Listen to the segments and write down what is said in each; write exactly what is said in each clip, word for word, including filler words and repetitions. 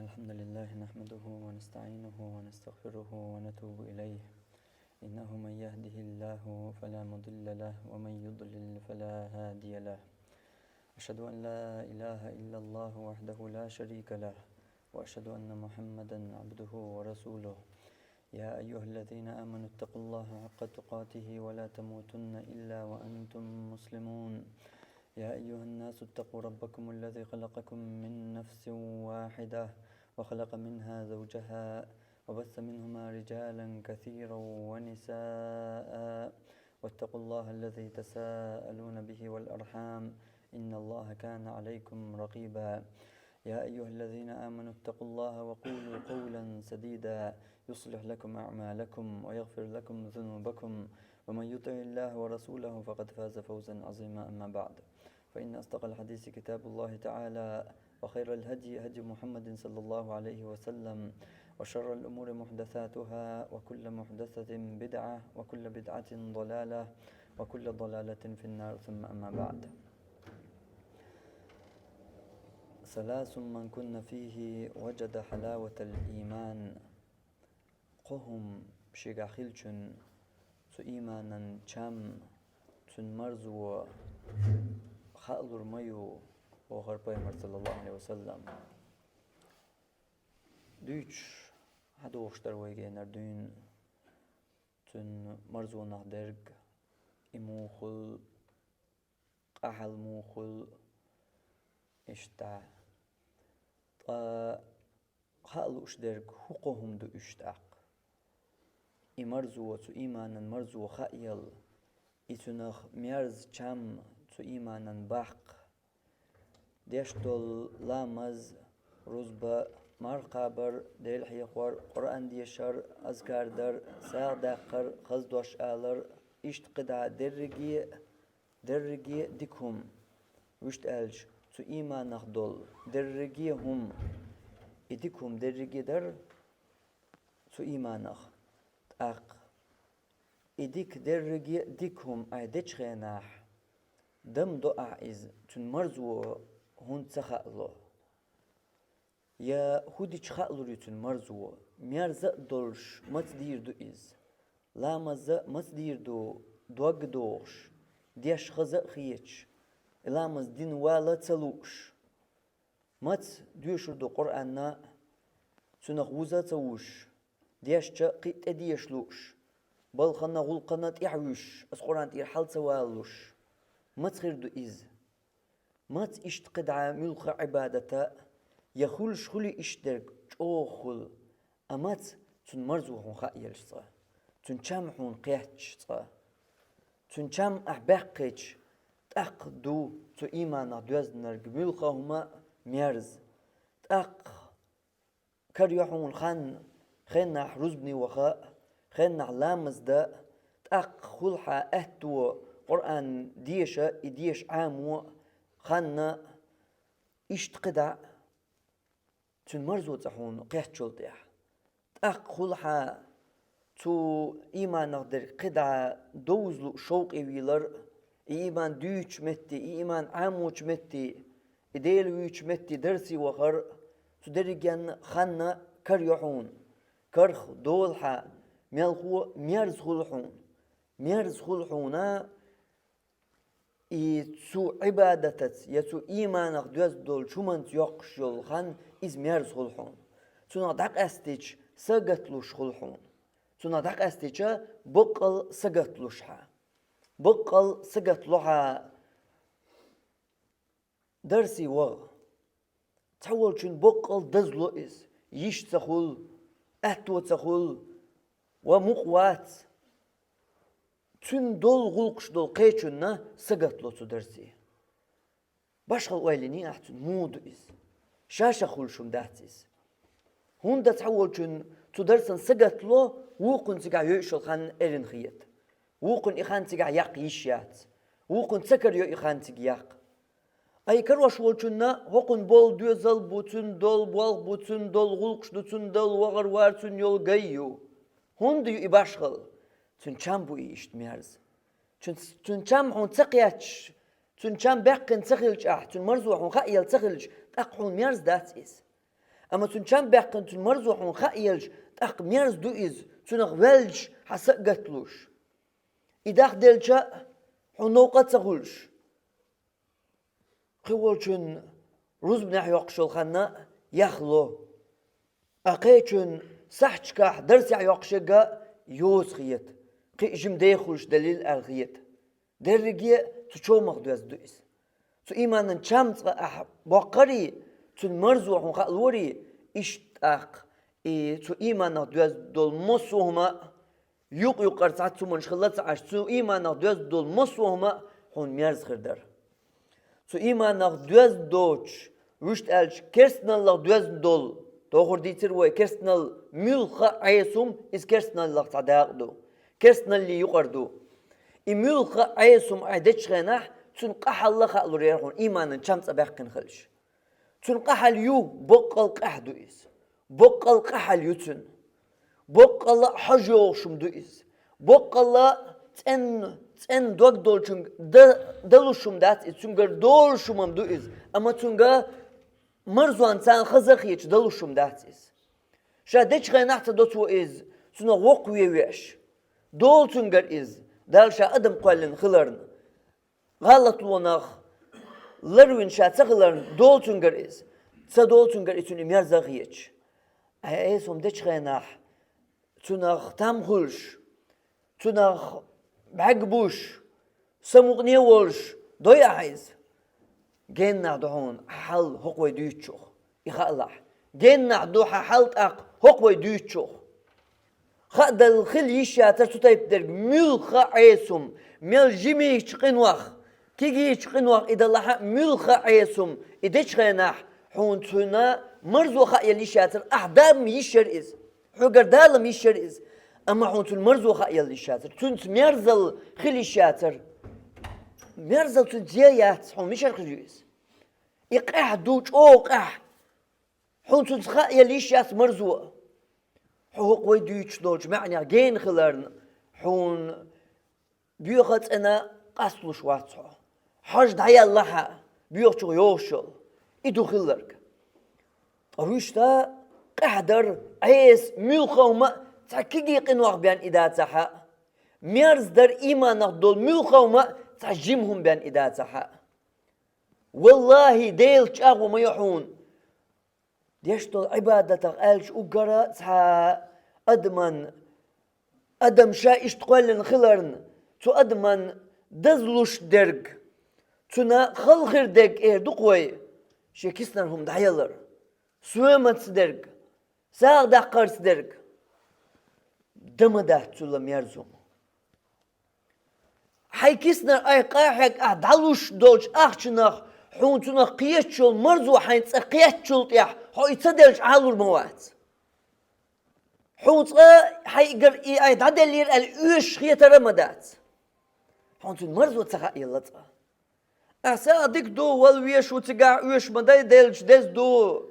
الحمد لله نحمده ونستعينه ونستغفره ونتوب إليه. إنه من يهده الله فلا مضل له ومن يضلل فلا هادي له. أشهد أن لا إله إلا الله وحده لا شريك له، وأشهد أن محمدا عبده ورسوله. يا أيها الذين آمنوا اتقوا الله حق تقاته ولا تموتن إلا وأنتم مسلمون. يا أيها الناس اتقوا ربكم الذي خلقكم من نفس واحدة وخلق منها زوجها وبث منهما رجالا كثيرا ونساء، واتقوا الله الذي تساءلون به والأرحام، إن الله كان عليكم رقيبا. يا أيها الذين آمنوا اتقوا الله وقولوا قولا سديدا يصلح لكم أعمالكم ويغفر لكم ذنوبكم، ومن يطع الله ورسوله فقد فاز فوزا عظيما. أما بعد، فإن أصدق الحديث كتاب الله تعالى، وخير الهدي هدي محمد صلى الله عليه وسلم، وشر الأمور محدثاتها، وكل محدثة بدعة، وكل بدعة ضلالة، وكل ضلالة في النار. ثم أما بعد. ثلاث من كن فيه وجد حلاوة الإيمان. Кхо хӀума шийгахь хилчун, цу ийманан чам, цун марзо хаалур ма ю, бохар пайхамар, саллаллаху Ӏалайхи ва саллам. Дуьйцуш хьадохуш дара вай генара дуьйна цун марзонах дерг, и муха хул, къахьал муха хул, иштта. Ткъа хаа лууш дерг хӀун кхо хӀума ду уьш тӀаккха? И марзо, цу ийманан марзо хаа яла, и цунах мерза чам, цу ийманан баккха, деш долу ламаз, рузба, марха кхабар, Дела хьехор, Къуръан дешар, азкар дар, сагӀа даккхар, хаза дош алар, иштта кхидӀа дерриге а, дерриге а дика хӀума, вуьшта аьлча, цу ийманах долу дерриге а хӀума, и дика хӀума дерриге а дара цу ийманах. ТӀаккха и дика дерриге а дика хӀума ахь дечу хенахь, дам до ахь иза, цуьнан марзо хӀунда ца хаало? Я хӀун дича хаалур ю цуьнан марзо? Мерза а долуш, маца дийр ду иза? Ламаз а маца дийр ду, дог а дохуш, деш хаза а хеташ, и ламаз дина вала а ца лууш? Маца доьшур ду Къуръанна, цунах вуза а ца вузуш, дешча а кхин а тӀедеша лууш, балхана, гӀуллакхана тӀаьхьа вуьсуш, аса Къуръан тӀера хьала ца валалуш? Маца хир ду иза? Маца иштта кхидӀа муьлхха Ӏибадата, я хуьлуш хуьлу иштта дерг чӀогӀа хуьлу, а маца цуьнан марзо хьуна хаа елча цкъа, цуьнан чам хьуна кхетташ цкъа? Цуьнан чам ахь баьккхича, тӀаккха ду цу ийманах доьзданарг муьлхха хӀума а мерза. ТӀаккха карайо хьуна хан, хеннахь рузбане ваха, хеннахь ламаз дан, тӀаккха хуьлу хьан аьтто Къуръан деша, и деша Ӏамо, хан а, иштта кхидӀа а. Цуьнан марзо цкъа хьуна кхеттачул тӀаьхьа, тӀаккха хуьлу хьан цу ийманах дерг кхидӀа довза лууш шовкъе вийлар, и ийман дуьйцучу метте, и ийман Ӏамочу метте, и Дела вуьйцучу метте дарсе вахар, цу дерригенна хан а карайо хьуна. Карах долу хьан, мелхо а мерза хуьлу хьуна. Мерза хуьлу хьуна, и цу Ӏибадатаца я цу ийманах доьзна долчу хӀуманца йоккхуш йолу хан, иза мерза хуьлу хьуна. Цунах дӀакъаьстича, сагатлуш хуьлу хьуна. Цунах дӀакъаьстича, баккъал сагатлуш хьан. Баккъал сагатло хьан дарсе ваха. Цхьаволчун баккъал дазло иза, йиш ца хуьлу, аьтто ца хуьлу, ва мукъа вац. Цуьнан долу гӀуллакхаш долу кхечунна сагатло цу дарсе. Башхалла ойла йиний ахь цуьнан, муха ду иза? Ша-ша хуьлуш хӀума дац иза. ХӀунда цхьаволчун цу дарсан сагатло, вукхунна цигахь йойуш йолу хан эрна хета. Вукхунна и хан цигахь яккха йиш яц. Вукхунна ца карайо и хан цига яккха. Ай, карош волчунна хӀокхунна болу доьзал бу, цуьнан долу болх бу, цуьнан долу гӀуллакхаш ду, цуьнан долу вахар-вар, цуьнан йолу гай ю. ХӀунда ю и башхалла? Цуьнан чам бу и иштта мерза. Цуьнан, цуьнан чам хьуна ца кхетташ, цуьнан чам баьккхина ца хилча ахь, цуьнан марзо хьуна хаа елла ца хилча, тӀаккха хьуна мерза дац иза. Амма цуьнан чам баьккхина, цуьнан марзо хьуна хаа елча, тӀаккха мерза ду иза, цунах ваьлча хьан са а гаталуш. И дахделча а хьуна новкъа а ца хуьлуш. Кхин волчун рузбанехь йоккхуш йолу ханна яхло. Ткъа кхечун сахьташкахь дарсехь йоккхуш ерг а йоца хета. Кхин а жима дехуш далийла аьлла хета. Дерриге а цу чомах доьзна ду иза. Цу ийманан чам цкъа ахь боккхарий, цуьнан марзо хьуна хаалорий, иштта тӀаккха и цу ийманах доьзна долу массо а хӀума а юкъ-юкъара цхьацца хӀуманаш хилла ца Ӏаш, цу ийманах доьзна долу массо а хӀума а хьуна мерза хир дара. Цу ийманах доьзна доцуш, вуьшта аьлча, керстаналлах доьзна долу, тохур дийцира вай, керстаналла муьлхха а Ӏеса хӀума, иза керстаналлах цхьа дакъа ду, керстаналлин юкъара ду. И муьлхха а Ӏеса хӀума ахь дечу хенахь, цуьнан къахьалла хаалур яра хьуна, ийманан чам цкъа баьккхина хилча. Цуьнан къахьалла ю, боккъал къаьхьа ду иза. Боккъал къахьалла ю цуьнан. Боккъалла а хьожа йогӀуш хӀума ду иза. Боккъалла а цӀен-, цӀена дог долчуьнга дан-, далуш хӀума дац иза, цуьнгара долуш хӀума ду иза. Амма цуьнга марзонца хаза а хеташ далуш хӀума дац иза. Ша дечу хенахь ца до цо иза, цунах воккхаве веш. Долу цуьнгара иза, Дала ша адам кхоьллина хиларна. ГӀалатлонах ларвина ша ца хиларна, долу цуьнгара иза. Ца долу цуьнгара и цуьнан мерза а хеташ. Ай, Ӏеса хӀума дечу хенахь, цунах там хуьлуш, цунах бӀаьрг буш, самукъане а волуш, дой ахьа иза? Геннахь ду хьуна хьал хӀокху вай дуьйцучух, и хаалахь. Геннахь ду хьан хьал тӀаккха хӀокху вай дуьйцучух. Хаадалла хила йиш яцара цу тайпа дерг муьлхха а Ӏеса хӀума, мел жимийчу къинойх, кегийчу къинойх и далахь а муьлхха а Ӏеса хӀума, и дечу хенахь, хьуна цуьнан марзо хаа елла йиш яцара, ахь дам йиш яра иза. Хьоьгара далам йиш яра иза. Амма хьуна цуьнан марзо хаа елла йиш яцара. Цуьнца мерзалла хила йиш яцара. Мерзалла цуьнца я яц, хьуна мичара хир ю иза? И къаьхьа ду, чӀогӀа къаьхьа. Хьуна цуьнца хаа елла йиш яц марзо. Хьо хӀокху вай дуьйцуш долчу маьӀнех гена хиларна, хьуна боьха цӀена къасталуш вац хьо. Хьожа дӀаелла хьан, боьхачух йогӀуш йолу. И ду хилларг. Ткъа вуьшта къаьхьа дара, Ӏеса муьлхха а хӀума а цхьа кегий къинойх бен и дацахь а, мерза дара ийманах долу муьлхха а хӀума а цхьа жима хӀума бен и дацахь а. Валлахи, Делан чӀагӀо ма йо хьуна. Деш долу Ӏибадатах аьлча уггара цхьа адаман, адам ша иштта кхоьллина хиларна, цу адаман дазлуш дерг, цуьнан хала хир дерг эр ду-кх вай, шен киснара хӀума дӀаялар, соьмаца дерг, сагӀа даккхарца дерг. Дан ма дац цул а мерза хӀума. Хьайн киснара айхьа къахьега ахь дӀалуш долчу ахчанах, хьуна цунах кхеташ йолу марзо хьайн цкъа кхеттачул тӀаьхьа, хьо и ца делча Ӏалур ма вац. Хьуна цкъа хьайгара и айхьа дӀаделлера аьлла оьшуш хетар а ма дац. Хьуна цуьнан марзо ца хаъелла цкъа. Ахь сагӀа дика ду, вала веш ву цигахь, оьшуш ма дай, деллачу деза ду.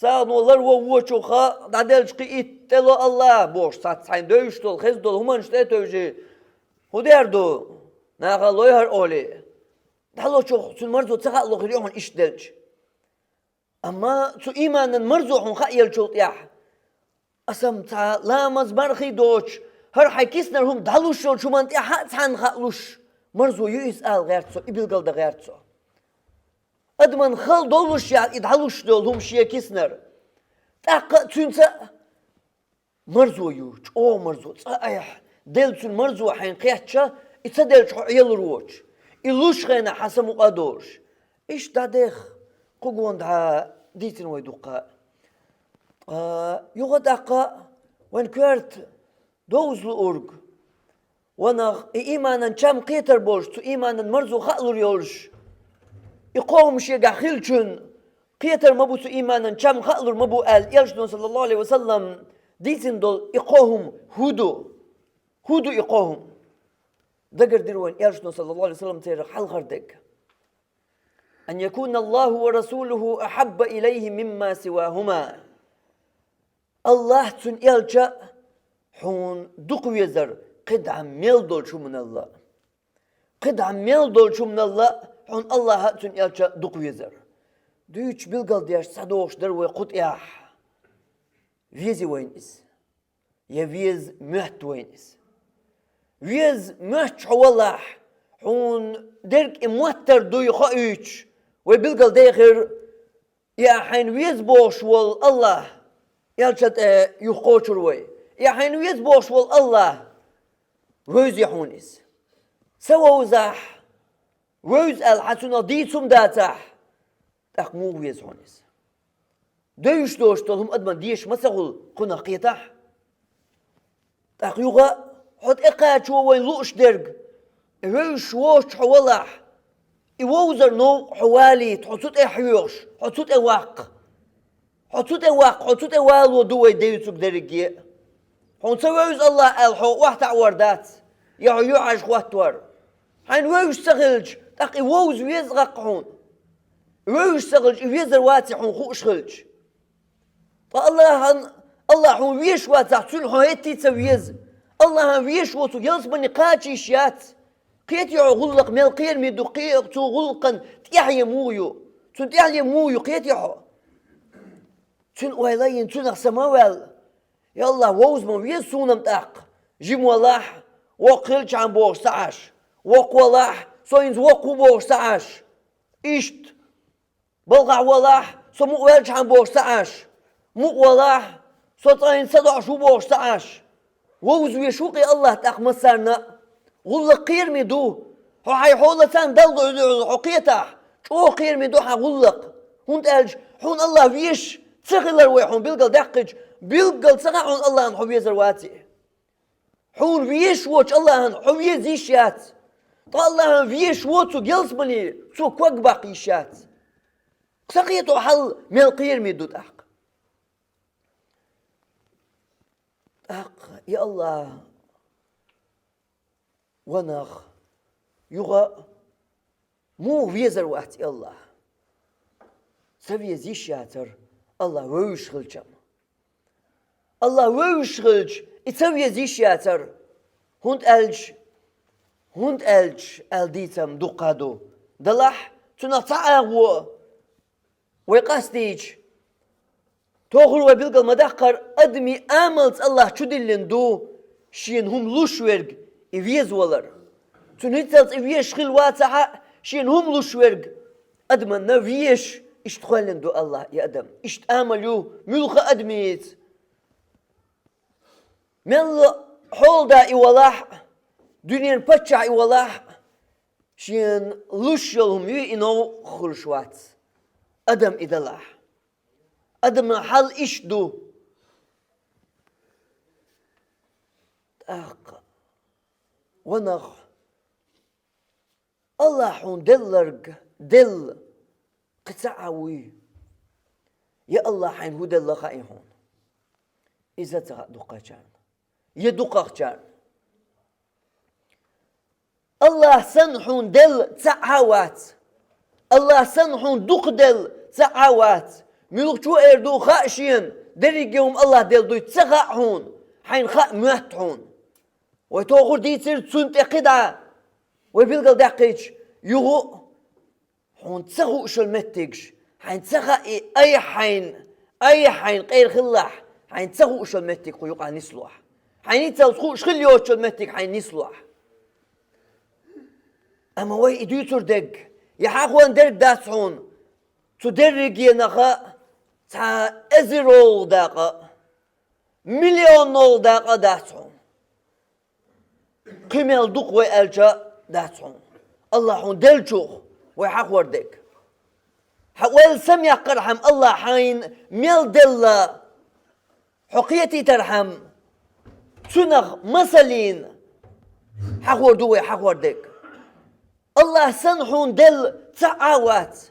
СагӀано ларво вочух а, дӀаделлачу кхин итт тӀе ло Аллах бохуш, цхьацца хьайна девзаш долу, хезна долу хӀуманаш тӀе а тевжий, хӀун дер ду? Наха лой хӀара олий. ДӀалочух цуьнан марзо ца хаало хир ю хьуна иштта делча. Амма цу ийманан марзо хьуна хаа еллачул тӀаьхьа, аса-м цхьа ламаз, мархий доцуш, хӀара хьайн киснара хӀума дӀалуш йолчу хӀуманна тӀаьхьа а цхьаьна хаалуш, марзо ю иза ала гӀерта со, и билгалдан гӀерта со. Адаман хала доллушехь и дӀалуш долу хӀума шен киснара. ТӀаккха а цуьнца а марзо ю, чӀогӀа марзо, цкъа айхьа делла цуьнан марзо хьайна кхетча, и ца делча хьо Ӏелур воцуш. И луш хенахь хьан самукъа а долуш. Иштта дӀадеха, кху гонахь дӀа дийцина вай дуккха. Ткъа юха а тӀаккха вайн коьрта довза луург. Ванах, и ийманан чам кхетар болуш, цу ийманан марзо хаалур йолуш, и кхо хӀума шегахь хилчун, кхетар ма бу цу ийманан чам, хаалур ма бу аьлла, Элчано, саллаллаху алейхи ва саллам, дийцина долу и кхо хӀума хӀун ду? ХӀун ду и кхо хӀума? Дагардира вайн Элчано, саллаллаху алейхи ва саллам, церан хьалхара дерг. «Ан якуна Аллаху ва расулуху ахьабба илайхи мимма сивахума». Аллах, цуьнан элча хьуна дукха везар кхидӀа мел долчу хӀуманалла. КхидӀа мел долчу хӀуманалла хьуна Аллаха а, цуьнан элча а дукха везар. Дуьйцуш билгалдеш схьадогӀуш дара вай кху тӀехь. Вези вайна иза. Я веза моьтту вайна иза. Веза моьтту хьо валахь, хьуна дерг и моттар дуй хоуьйтуш, вай билгал дехира, я хьайна веза бохуш волу Аллах, элча тӀе юхкхочур вай, я хьайна веза бохуш волу Аллах, вевзий хьуна иза. Ца вовзахь, вевза аьлла хьан цунах дийца хӀума дацахь, тӀаккха муха веза хьуна иза? Девзаш доцуш долу хӀума адаман деша ма ца хуьлу, кхунах кхетахь. ТӀаккха юха а хьо тӀекхачо вайна лууш дерг, и вевзаш воцуш хьо валахь, и вовзар новкъа хьо валийта, хьо цу тӀе хьоьхуш, хьо цу тӀе ваккха. Хьо цу тӀе ваккха, хьо цу тӀе вало ду вай девзарг дерриге а. Хьуна ца вевза Аллах аьлла, хьо охьатаӀор дац, я хьо юьхьӀаьржа хӀоттор. Хьайна вевзаш ца хилча, тӀаккха и вовза веза гӀаккха хьуна. Вевзаш ца хилча, и везар ваций хьуна хууш хилча. Ткъа Аллахьан, Аллах хьуна везаш вацахь, цуьнан хьо хӀетте а ца веза. Аллахьан везаш воцург ялсамане кхача йиш яц. Кхетий хьо гӀуллакх мел кхераме ду, кхе-, цу гӀуллакхан тӀаьхье муха ю? Цуьнан тӀаьхье муха ю, кхетий хьо? Цуьнан ойла а йина, цуьнах сама а ваьлла. Я Аллах, вовза ма веза суна-м тӀаккха. Жима валахь, воккха хилчхьана бохуш ца Ӏаш. Воккха валахь, со хӀинца воккха ву бохуш ца Ӏаш. Иштта. Балхахь валахь, со мукъа ваьлчхьана бохуш ца Ӏаш. Мукъа валахь, со цкъа хӀинца садоӀуш ву бохуш ца Ӏаш. Вовза везаш ву-кх и Аллах тӀаккха массарна а. ГӀуллакх кхераме ду. Хьо хьайн хьолаца Далла дуьхьал хьо кхетахь, чӀогӀа кхераме ду хьан гӀуллакх. ХӀунда аьлча хьуна Аллах везаш ца хилар вай хьуна билгал даьккхича, билггал ца хаьа хьуна Аллахьан хьо везар ваций. Хьуна везаш воцучу Аллахьан хьо веза йиш яц. Ткъа Аллахьан везаш воцург ялсамане цо ког баккха йиш яц. Ца кхето хьал мел кхераме ду тӀаккха. ТӀаккха, я Аллах, ванах, юха а муха везар вац и Аллах? Ца веза йиш яцара Аллах вевзаш хилча-м. Аллах вевзаш хилча, и ца веза йиш яцара. ХӀунда аьлча, хӀунда аьлча аьлла дийцам дуккха а ду. Делахь, цунах цхьа агӀо а вай къастийча, тохур вай билгал ма даккхара, адамийн амалца Аллах чудиллина ду шена хӀума луш верг и веза валар. Цунна хӀинццалц и везаш хилла вацахь а, шена хӀума луш верг адамна везаш, иштта кхоьллина ду Аллах и адам. Иштта амал ю муьлхха а адамица. Мелла хьолада и валахь а, дуьненан паччахь и валахь а, шена луш йолу хӀума юй и новкъа хуьлуш вац. Адам и далахь. Адаман хьал иштта ду. ТӀаккха, ванах, Аллах хьуна делларг делла кхин цхьа а вуй? Я Аллах хьайна хӀун делла хаьий хьуна? Иза ца хаьа дукхачарна. Я дукхахчарна. Аллах санна хьуна делла цхьа а вац. Аллах санна хьуна дукха делла цхьа а вац. Муьлххачо а эр ду хаьа шена, дерриге хӀума Аллах делла дуй ца хаьа хьуна, хьайна хаьа моьтту хьуна. Вай тохур дийцира цунна тӀе кхидӀа, вай билгал даьккхича, юха а хьуна ца хууш йолу меттигаш, хьайна ца хаьа и айхьа хьайна, айхьа хьайна къера хилалахь, хьайна ца хууш йолу меттиг кху юкъахь нислахь. Хьайна хӀинццалц хууш хилла йоцуш йолу меттиг хьайна нислахь. Амма вай и дуьйцур дерг, я хьахван дерг дац хьуна, цу дерригенах а цхьа эзар долу дакъа а, миллион долу дакъа а дац хьуна. Кхин мел дукха вай аьлча а дац хьуна. Аллах хьуна деллачух вай хьахор дерг. Хьан ойла самаяккхархьама Аллах хьайна мел делла, хьо кхетийтархьама, цуьнах масална хьахор ду вай хьахор дерг. Аллах санна хьуна делла цхьа а вац.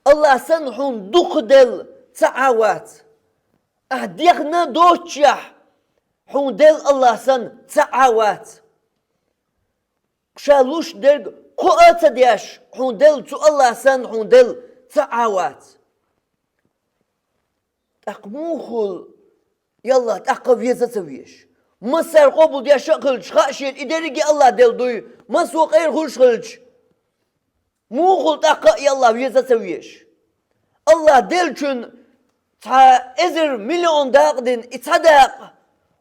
Аллах санна хьуна дукха делла цхьа а вац. Ахь дехна доццушехь, хьуна делла Аллах санна цхьа а вац. Ша луш дерг кхоа а ца деш, хьуна делла цу Аллах санна хьуна делла цхьа а вац. ТӀаккха муха хуьлу, я Аллах, тӀаккха веза а ца везаш? Массара къобал деш а хилча, хаьа шена и дерриге Аллах делла дуй, массо а къера хуьлуш хилча. Муха хуьлу тӀаккха а, я Аллах, веза а ца везаш? Аллах деллачун цхьа эзар миллион дакъа дина, и цхьа дакъа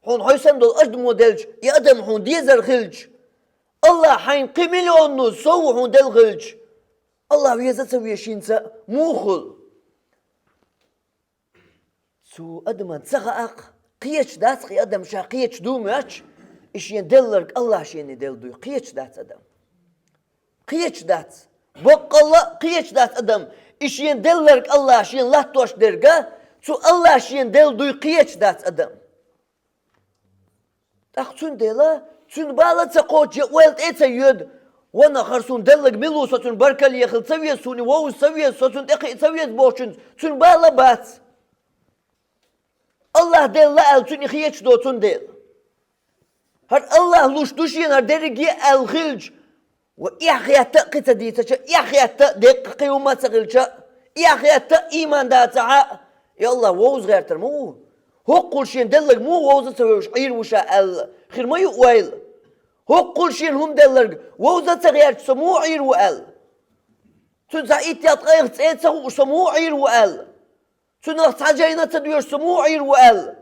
хьуна хьо санна долу адамо делча, и адам хьуна дезар хилча, Аллахь хьайна кхин миллионно сов хьуна делла хилча, Аллахь веза а ца веза хӀинца муха хуьлу? Цу адаман ца хаьа-кх, кхеташ дац-кх и адам ша кхеташ ду моьттуш, и шена делларг Аллахь шена делла дуй, кхеташ дац адам. Кхеташ дац. Баккъалла а кхеташ дац адам, и шена делларг Аллахь шена латтош дерг, цу Аллахь шена делла дуй кхеташ дац адам. ТӀаккха цундела, цуьнан бала а ца кхочуш, я ойла тӀе а ца йоьду, ванах, хӀара суна делларг мила ву, со цунна баркалла ехала ца веза, суна и вовза ца веза, со цунна тӀекхиа ца веза бохучуьнца, цуьнан бала а бац. Аллахь делла аьлла, цуьнан и хеташ доцу цундела. ХӀара Аллахь луш ду шена хӀара дерриге а аьлла хилча, ва эхь хетта а кхин ца дийцича, эхь хетта а деккъа кхин хӀумма а ца хилча, эхь хетта а ийман дацахь а, и Аллахь вовза гӀертар ма ву. ХӀоккхул шена делларг муха вовза а ца вевзаш Ӏийр ву ша аьлла, хир ма ю ойла. ХӀоккхул шена хӀума делларг вовза а ца гӀерташ со муха Ӏийр ву аьлла. Цуьнан цхьа иттех ткъех цӀе а ца хууш со муха Ӏийр ву аьлла. Цунах цхьа жайна а ца доьшуш со муха Ӏийр ву аьлла.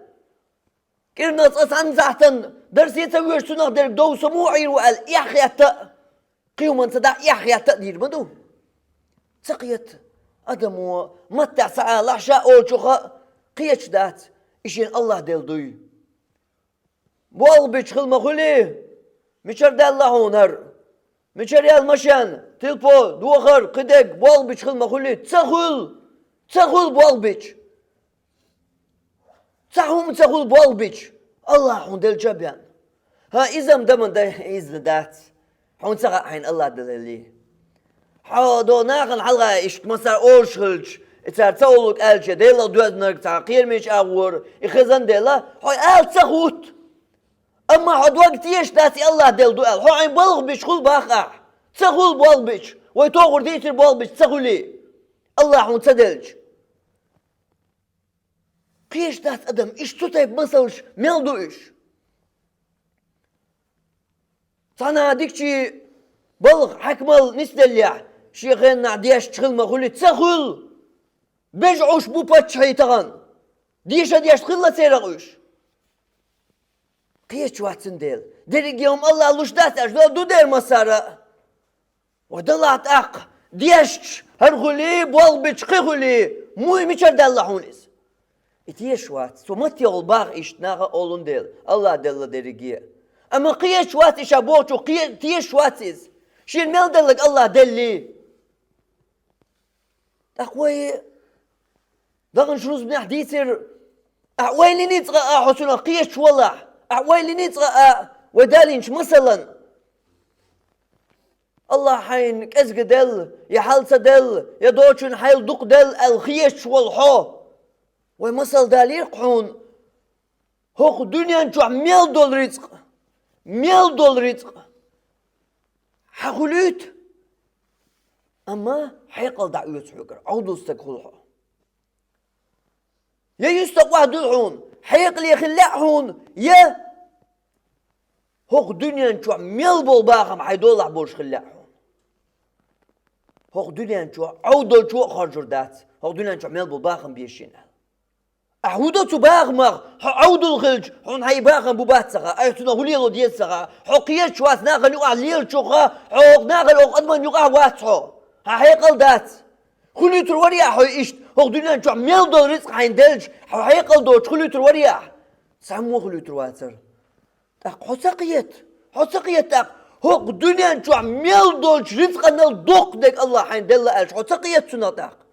КӀирнах цкъа цхьанна сахьтана дарсе а ца воьшуш цунах дерг дов со муха Ӏийр ву аьлла, эхь хетта а, кхин хӀуманца дӀа эхь хетта а дийр ма ду. Ца кхета адамо, маттехь ца Ӏалахь, ша олучух а кхеташ дац, и шена Аллахь делла дуй. Болх бича хила ма хуьлий, мичара даьлла хьуна хӀара? Мичара яьлла машен, телефон, духар, кхидерг болх бича хила ма хуьлий? Ца хуьлу! Ца хуьлу болх бича! Цхьа хӀума ца хуьлу болх бича, Аллахь хьуна деллача а бен. ХӀан, иза-м дан ма дан, иза дац. Хьуна ца хаьа хьайна Аллахь делла хилар. Хьо до нахана хьалха иштта массара олуш хилча, и цара ца олург аьлча, Делах доьзнарг цхьа кхерамечу агӀора, и хезна дела, хьо ала ца хӀутту. Амма хьо дог тешаш дац и Аллахь делла ду аьлла. Хьо хьайн балха бича хуьлу боху ахь. Ца хуьлу болх бича. Вай тохур дийцира болх бича ца хуьлий, Аллахь хьуна ца делча. Кхеташ дац адам, иштта цу тайпа масалш мел ду уьш. Цхьана дикачу балха хьаькамал нисделлехь, шен хенахь дешча хила ма хуьлий, ца хуьлу. Бежа Ӏуш бу паччахьий тахана. Деша дешна хилла церах уьш. Кхеташ вац цундела. Дерриге хӀума Аллахь луш дац аьлча, ду дера массара а. Ва далахь тӀаккха, дешча хӀара хуьлий, болх бича кхин хуьлий, муй мичара даьлла хьуна иза? И тешаш вац. Цу маттехула баха иштта наха олун дела, Аллахь делла дерриге а. Амма кхеташ вац и ша бохучух, кхе-, тешаш вац иза. Шена мел делларг Аллахь деллий? ТӀаккха вай даханчу рузбанехь дийцира, ахь ойла йиний цкъа а, хьо цунах кхеташ валахь, ахь ойла йиний цкъа а, вай далийначу масалан. Аллахь хьайна кӀезга делла, я хьал ца делла, я доцчун хьайл дукха делла аьлла хеташ волу хьо. Вай масал далийра-кх хьуна. ХӀокху дуьнен чохь мел долу рицкъ, мел долу рицкъ хьан хуьлуьйту? Амма хьекъал дӀа оьцу хьоьгара, Ӏовдал стаг хуьлу хьо. Я юьстах охьадуьлу хьуна, хьекъале хила лаьа хьуна, я хӀокху дуьнен чохь мел болу бахам хьайн долахь болуш хила лаьа хьуна. ХӀокху дуьнен чохь Ӏовдалчо а хоржур дац, хӀокху дуьнен чохь мел болу бахам безаш шена аьлла. Ахьа хӀун до цу бахамах, хьо Ӏовдал хилча, хьуна хьайн и бахам бу бац ца хаьа, айхьа цунах хӀун лело деза ца хаьа, хьо кхеташ вац нахана юкъахь лелачух, хьо хӀокху нахана, хӀокху адаман юкъахь вац хьо, хьан хьекъал дац. Хуьлуьйтур варий ахь хьо иштта, хӀокху дуьнен чохь мел долу рицкъ хьайна делча, хьо хьекъал доцуш хуьлуьйтур варий ахь? Цхьаммо а хуьлуьйтур вацара. ТӀаккха хьо ца кхета, хьо ца кхета тӀаккха, хӀокху дуьнен чохь мел долчу рицкъанал доккха дерг Аллахь хьайна делла аьлча, хьо ца кхета цунах тӀаккха?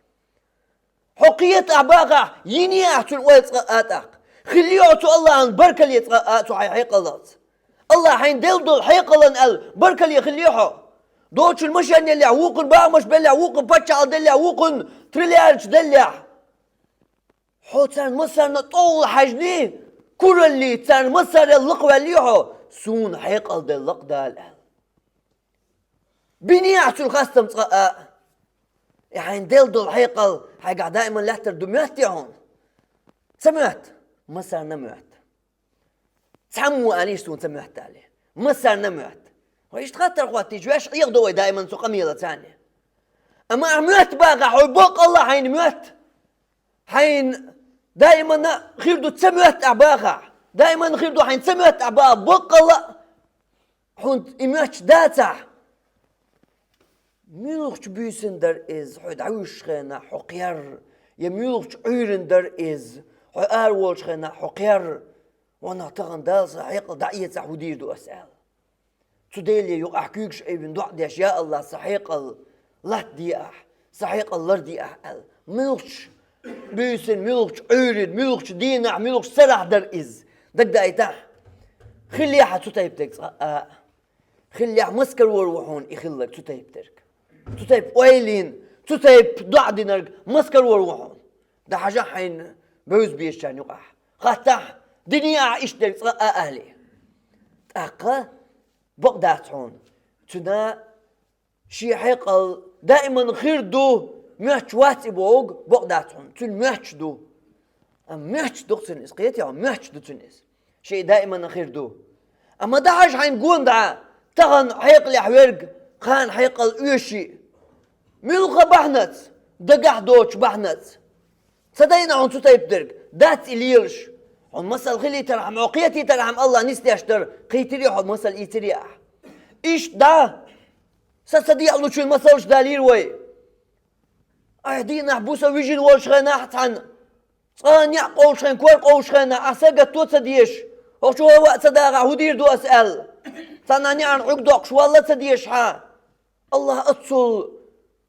Хьо кхета ахь бахахь, йиний ахь цуьнан ойла цкъа а тӀаккха? Хиллий хьо цу Аллахьан баркалле цкъа а цу хьайн хьекъалалц? Аллахь хьайна делла долу хьекъалан аьлла баркалле хиллий хьо? Доцчун машен еллехь, вукхун бахамаш беллехь, вукхун паччахьалла деллехь, вукхун триллиардаш деллехь. Хьо царна массарна тӀовла хьаьжний, кураллий, царна массарел лакхаваьллий хьо, суна хьекъал делла лакхадала аьлла? Бинехь цуьнан хастам цкъа а. И хьайна делла долу хьекъал хьайгахь даиман лаьттар ду моьттий хьуна? Ца моьтту? Массарна а моьтту. Цхьаммо а алийша суна ца моьтту аьлла. Массарна а моьтту. Хьо иштта хаттар хӀоттийча, ваьш Ӏехадо вай даиман цу къамелаца. Амма ахь моьтту бахахь, хьо баккъалла хьайна моьтту. Хьайна Даимана хир ду ца моьттахь бахахь. Даимана хир ду хьайн ца моьттахь баха боккъала а. Хьуна и моьттуш дацахь. Муьлхачу буьйсанна дара иза, хьо дӀавуьсучу хенахь хьо кхер, я муьлхачу Ӏуьйранна дара иза, хьо араволучу хенахь хьо кхер. Ванах тахана Дала сан хьекъал дӀаэцахь, хӀун дийр ду ас аьлла. Цу Деле юкъахь куьйгаш айвина доӀа деш, я АллахӀ, сан хьекъал латтаде ахь, сан хьекъал ларде ахь аьлла. Муьлхачу буьйсанна, муьлхачу Ӏуьйранна, муьлхачу дийнахь, муьлхачу сарахь дара иза. Дагадаийтахь, хиллехьа цу тайпа дерг цкъа а. Хиллехь маскара вар ву хьуна и хилларг цу тайпа дерг. Цу тайпа ойлина, цу тайпа доӀа динарг маскара вар ву хьуна. ДӀахьажахь хьайна бевза безачарна юкъахь. Хаттахь, динехьа иштта дерг цкъа а аьлла. ТӀаккха бакъ дац хьуна. Цуьнан шен хьекъал даиман хир ду, моьттуш вац и бохург бакъ дац хьуна. Цуьнан моьттуш ду. Амма моьттуш ду-кх цуьнан иза, кхетий хьо, моьттуш ду цуьнан иза. Шен даиман хир ду. Амма дӀахьажа хьайна гонах дӀа, тахана хьекъалехь верг, кхана хьекъал оьший. Муьлхха бахьанаца, дагахь доцучу бахьанаца. Ца дайна хьуна цу тайпа дерг, дац и лелаш. Хьуна масал хилийтархьама, хьо кхетийтархьама АллахӀа нисдеш дара, кхийтирий хьо масал, ийцирий ахь. Иштта дӀа, сан ца декъалучун масалш далийра вай. Айхьа дийнахь бу сан вижина волчу хенахь цхьаьна, цкъа а неӀ къовлучу хенахь, кор къовлучу хенахь, ахь сагатто ца дезаш, хӀокху чу хӀаваъ ца дахахь, хӀун дийр ду ас аьлла. Цхьана неӀарна хьуьг доккхуш валла ца дезаш хьан. АллахӀ Аццул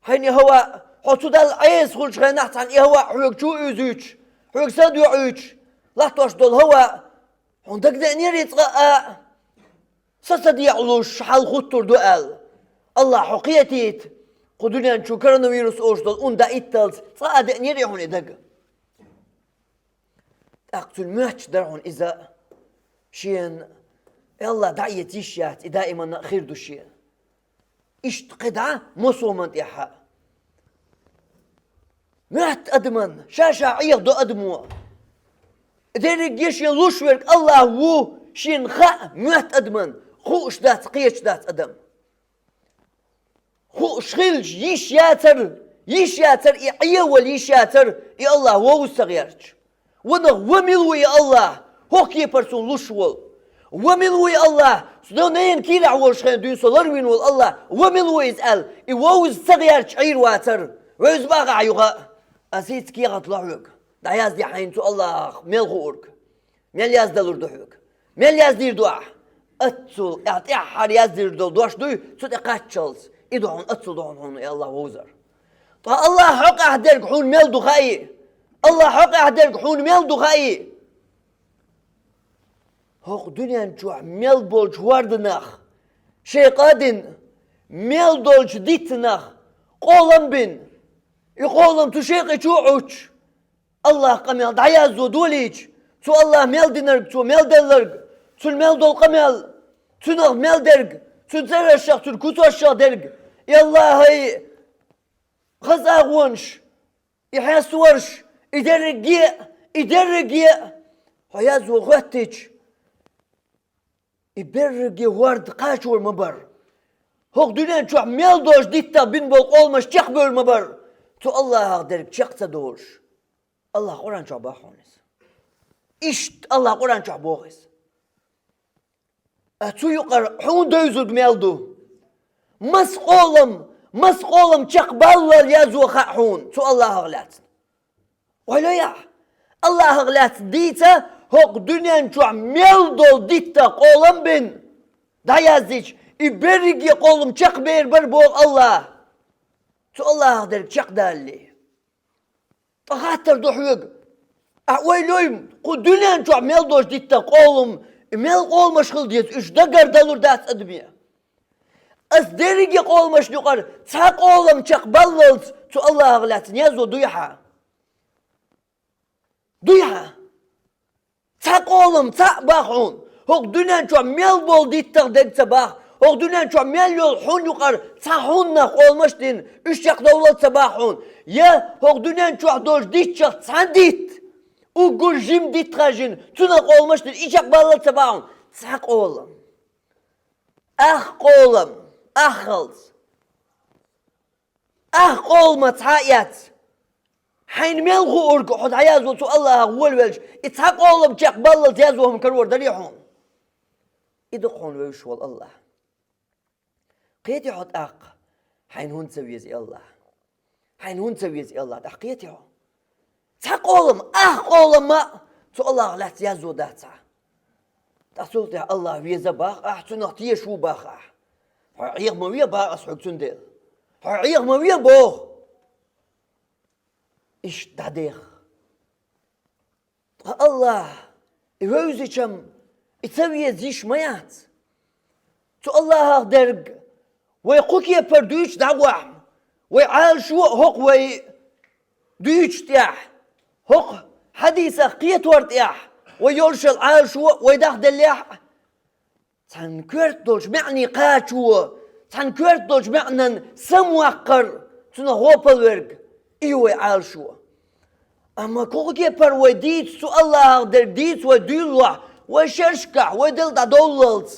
хьайна и хӀаваъ, хьо цу Далла Ӏеса хуьлучу хенахь цхьаьна и хӀаваъ хьоьга чу а уьзуьйтуш, хьоьга садоьӀуьйтуш, латтош долу хӀаваъ, хьуна дагадеанера иза цкъа а, сан ца декъалуш хьал хӀуттур ду аьлла. АллахӀ хьо кхетийта, кху дуьнен чу коронавирус олуш долу ун даитталц цкъа а деанера хьуна и дага. ТӀаккха цуьнан моьттуш дара хьуна иза а. Шена, и АллахӀ дӀаэца йиш яц, и даиманна а хир ду шена. Иштта кхидӀа массоман тӀехь а. Моьтту адаман, ша-ша Ӏехадо адамо. Дерриге шен луш верг АллахӀ ву, шена хаьа моьтту адаман, хууш дац, кхеташ дац адам. Хууш хилча, йиш яцара, йиш яцара, и Ӏехавала йиш яцара, и АллахӀ вовза ца гӀерташ. Ванах, ва мила ву и АллахӀ, хӀокху кепара суна луш волу? Ва мила ву и АллахӀ, со ненан кийрахь волуш хенахь дуьйна со ларвина волу АллахӀ, ва мила ву иза аьлла, и вовза ца гӀерташ Ӏийр вацара, вевза бахахь юха а. Ас хӀинца кехат ло хьоьга, дӀаязде хьайна цу АллахӀах мел хуург. Мел яздалур ду хьоьга? Мел яздийр ду ахь? Аццул, ахь тӀаьххьара яздийр долу дош дуй, цу тӀе кхаччалц. И ду хьуна, аццул ду хьуна, хьуна и АллахӀ вовзар. Ткъа АллахӀ хьокъехь дерг хьуна мел ду хаий? АллахӀ хьокъехь дерг хьуна мел ду хаий? ХӀокху дуьнен чохь мел болчу хӀорданах, шайн къа а дина, мел долчу диттанах къолам бина, и къолам цу шайн къа чу а Ӏуттуш, АллахӀ къамел дӀаяззо долийча, цу АллахӀ мел динарг, цо мел делларг, цуьнан мел долу къамел, цуьнах мел дерг, цуьнан цӀерашах, цуьнан куьцашах дерг, и АллахӀан хаза агӀонаш, и хьесталарш, и дерриге а, и дерриге а хьо язво хӀоьттича, и берриге хӀорда кхачор ма бара. ХӀокху дуьнен чохь мел долчу диттах бина болу къоламаш чекхбевр ма бара, цу АллахӀах дерг чекх ца долуш. АллахӀа Къуръан чохь боху хьуна иза. Иштта АллахӀа Къуръан чохь боху иза. Ткъа цу юкъара хьуна девзург мел ду? Маса къолам, маса къолам чекхбаллал язво хаьа хьуна цу АллахӀах лаьцна? Ойла йо ахь, АллахӀах лаьцна дийца хӀокху дуьнен чохь мел долу диттах къолам бина, дӀаяздича, и берриге къолам чекхбер бара боху АллахӀа. Цу АллахӀах дерг чекхдалале. Ткъа хаттар ду хьоьга. Ахь ойла йой, кху дуьнен чохь мел долчу диттах къолам, и мел къоламаш хила деза, уьш дагардалур дац адаме. Ас дерриге къоламашна юкъара цхьа къолам чекхбаллалц цу АллахӀах лаьцна язво дуй хьан? Дуй хьан? Цхьа къолам, цхьаъ баха хьуна. ХӀокху дуьнен чохь мел болу диттах дерг ца баха. ХӀокху дуьнен чохь мел йолу хьуна юкъара цхьа хьуннах къоламаш а дина, уьш чекхдовлал ца баха хьуна. Я хӀокху дуьнен чохь долчу дитташах цхьа дитт, уггар жима дитт хажина, цунах къоламаш а дина, и чекхбаллал ца баха хьуна. Цхьа къолам. Ах къолам, аххалц. Ах къолам цхьа а эцна, Хьайна мел хуург хьо дӀаязво цу Аллахьах волавелча, и цхьа къолам чекхбаллалц язво хӀума карор дарий хьуна? И ду хьуна вевзаш вола Аллахь. Кхетий хьо тӀаккха, хьайна хӀунда ца веза и Аллахь? Хьайна хӀунда ца веза и Аллахь? ТӀаккха кхетий хьо? Цхьа къолам, ах къолам а цу Аллахьах лаьцна язво дац хьа. ТӀаккха цул тӀехьа Аллахь веза бах ахь, цунах тешаш ву бах ахь. Хьо Ӏеха ма ве бах ас хьога цундела. Хьо Ӏеха ма ве боху. Иштта дӀадеха. Ткъа Аллахь, и вевзича-м, и ца веза йиш ма яц. Цу Аллахьах дерг вай кху кепара дуьйцуш дӀагӀохь-м, вай Ӏалашо а хӀокху вай дуьйцуш тӀехь, хӀокху хьадисах кхетор тӀехь, вай йолушал Ӏалашо а вай дахделлехь а, цхьана коьрта долчу маьӀне кхачо, цхьана коьрта долчу маьӀнан самаваккхар, цунах гӀопал верг, и ю вай Ӏалашо. Амма кху кепара вай дийца, цу Аллахьах дерг дийца вай дуьйлалахь, вай шерашкахь, вай дела дӀадовллалц,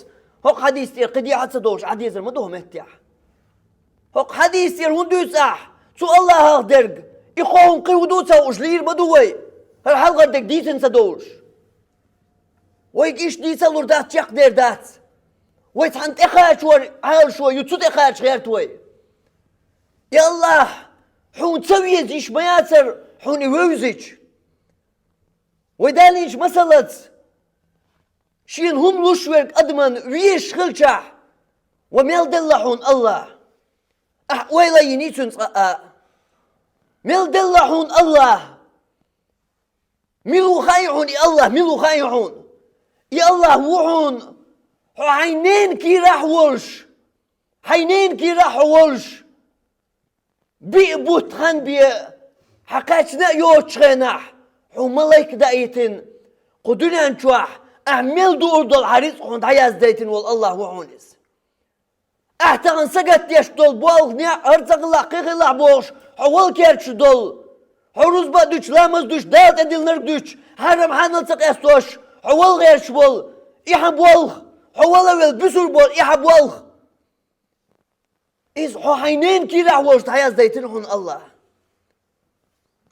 хӀокху хьадис тӀера кхин дехьа а ца довлуш, Ӏан дезар ма ду хӀокху меттехь. ХӀокху хьадис тӀера хӀунда дуьйцу ахь, цу Аллахьах дерг, и кхо хӀума кхин хӀун ду ца хууш лийр ма ду вай, хӀара хьалхара дерг дийцина ца довлуш. Вайга иштта дийца а лур дац, чекхдер дац. Вай цхьана тӀекхачор Ӏалашо ю, цу тӀекхача гӀерта вай. Я Аллахь, хьуна ца веза йиш ма яцара, хьуна и вевзича. Вай далийначу масалаца, шена хӀума луш верг адаман везаш хилчахь, ва мел делла хьуна Аллахь. Ахь ойла йиний цуьнан цкъа а? Мел делла хьуна Аллахь? Мила ву хаьий хьуна и Аллахь, мила ву хаьий хьуна? И Аллахь ву хьуна, хьо хьайн ненан кийрахь а волуш, хьайн ненан кийрахь а хьо волуш, биъ бутт хан бен хьан кхаьчна а йоцучу хенахь, хьуна малайк даийтина, кху дуьнен чохь ахь мел дуур долу хьан рицкъ хьуна дӀаяздайтина волу Аллахь ву хьуна иза. Ахь тахана сагатдеш долу болх, некъ, хӀара ца хилахь, кхин хилахь бохуш, хьо вала керчаш долу. Хьо рузба а дуьтуш, ламаз а дуьтуш, Дала тӀедиллинарг а дуьтуш, хьарам хьанал ца къестош, хьо вала гӀерташ болу и хьан болх, хьо вала а велла буьсур болу и хьан болх. Иза хьо хьайн ненан кийрахь а волуш дӀаяздайтина хьуна Аллахь.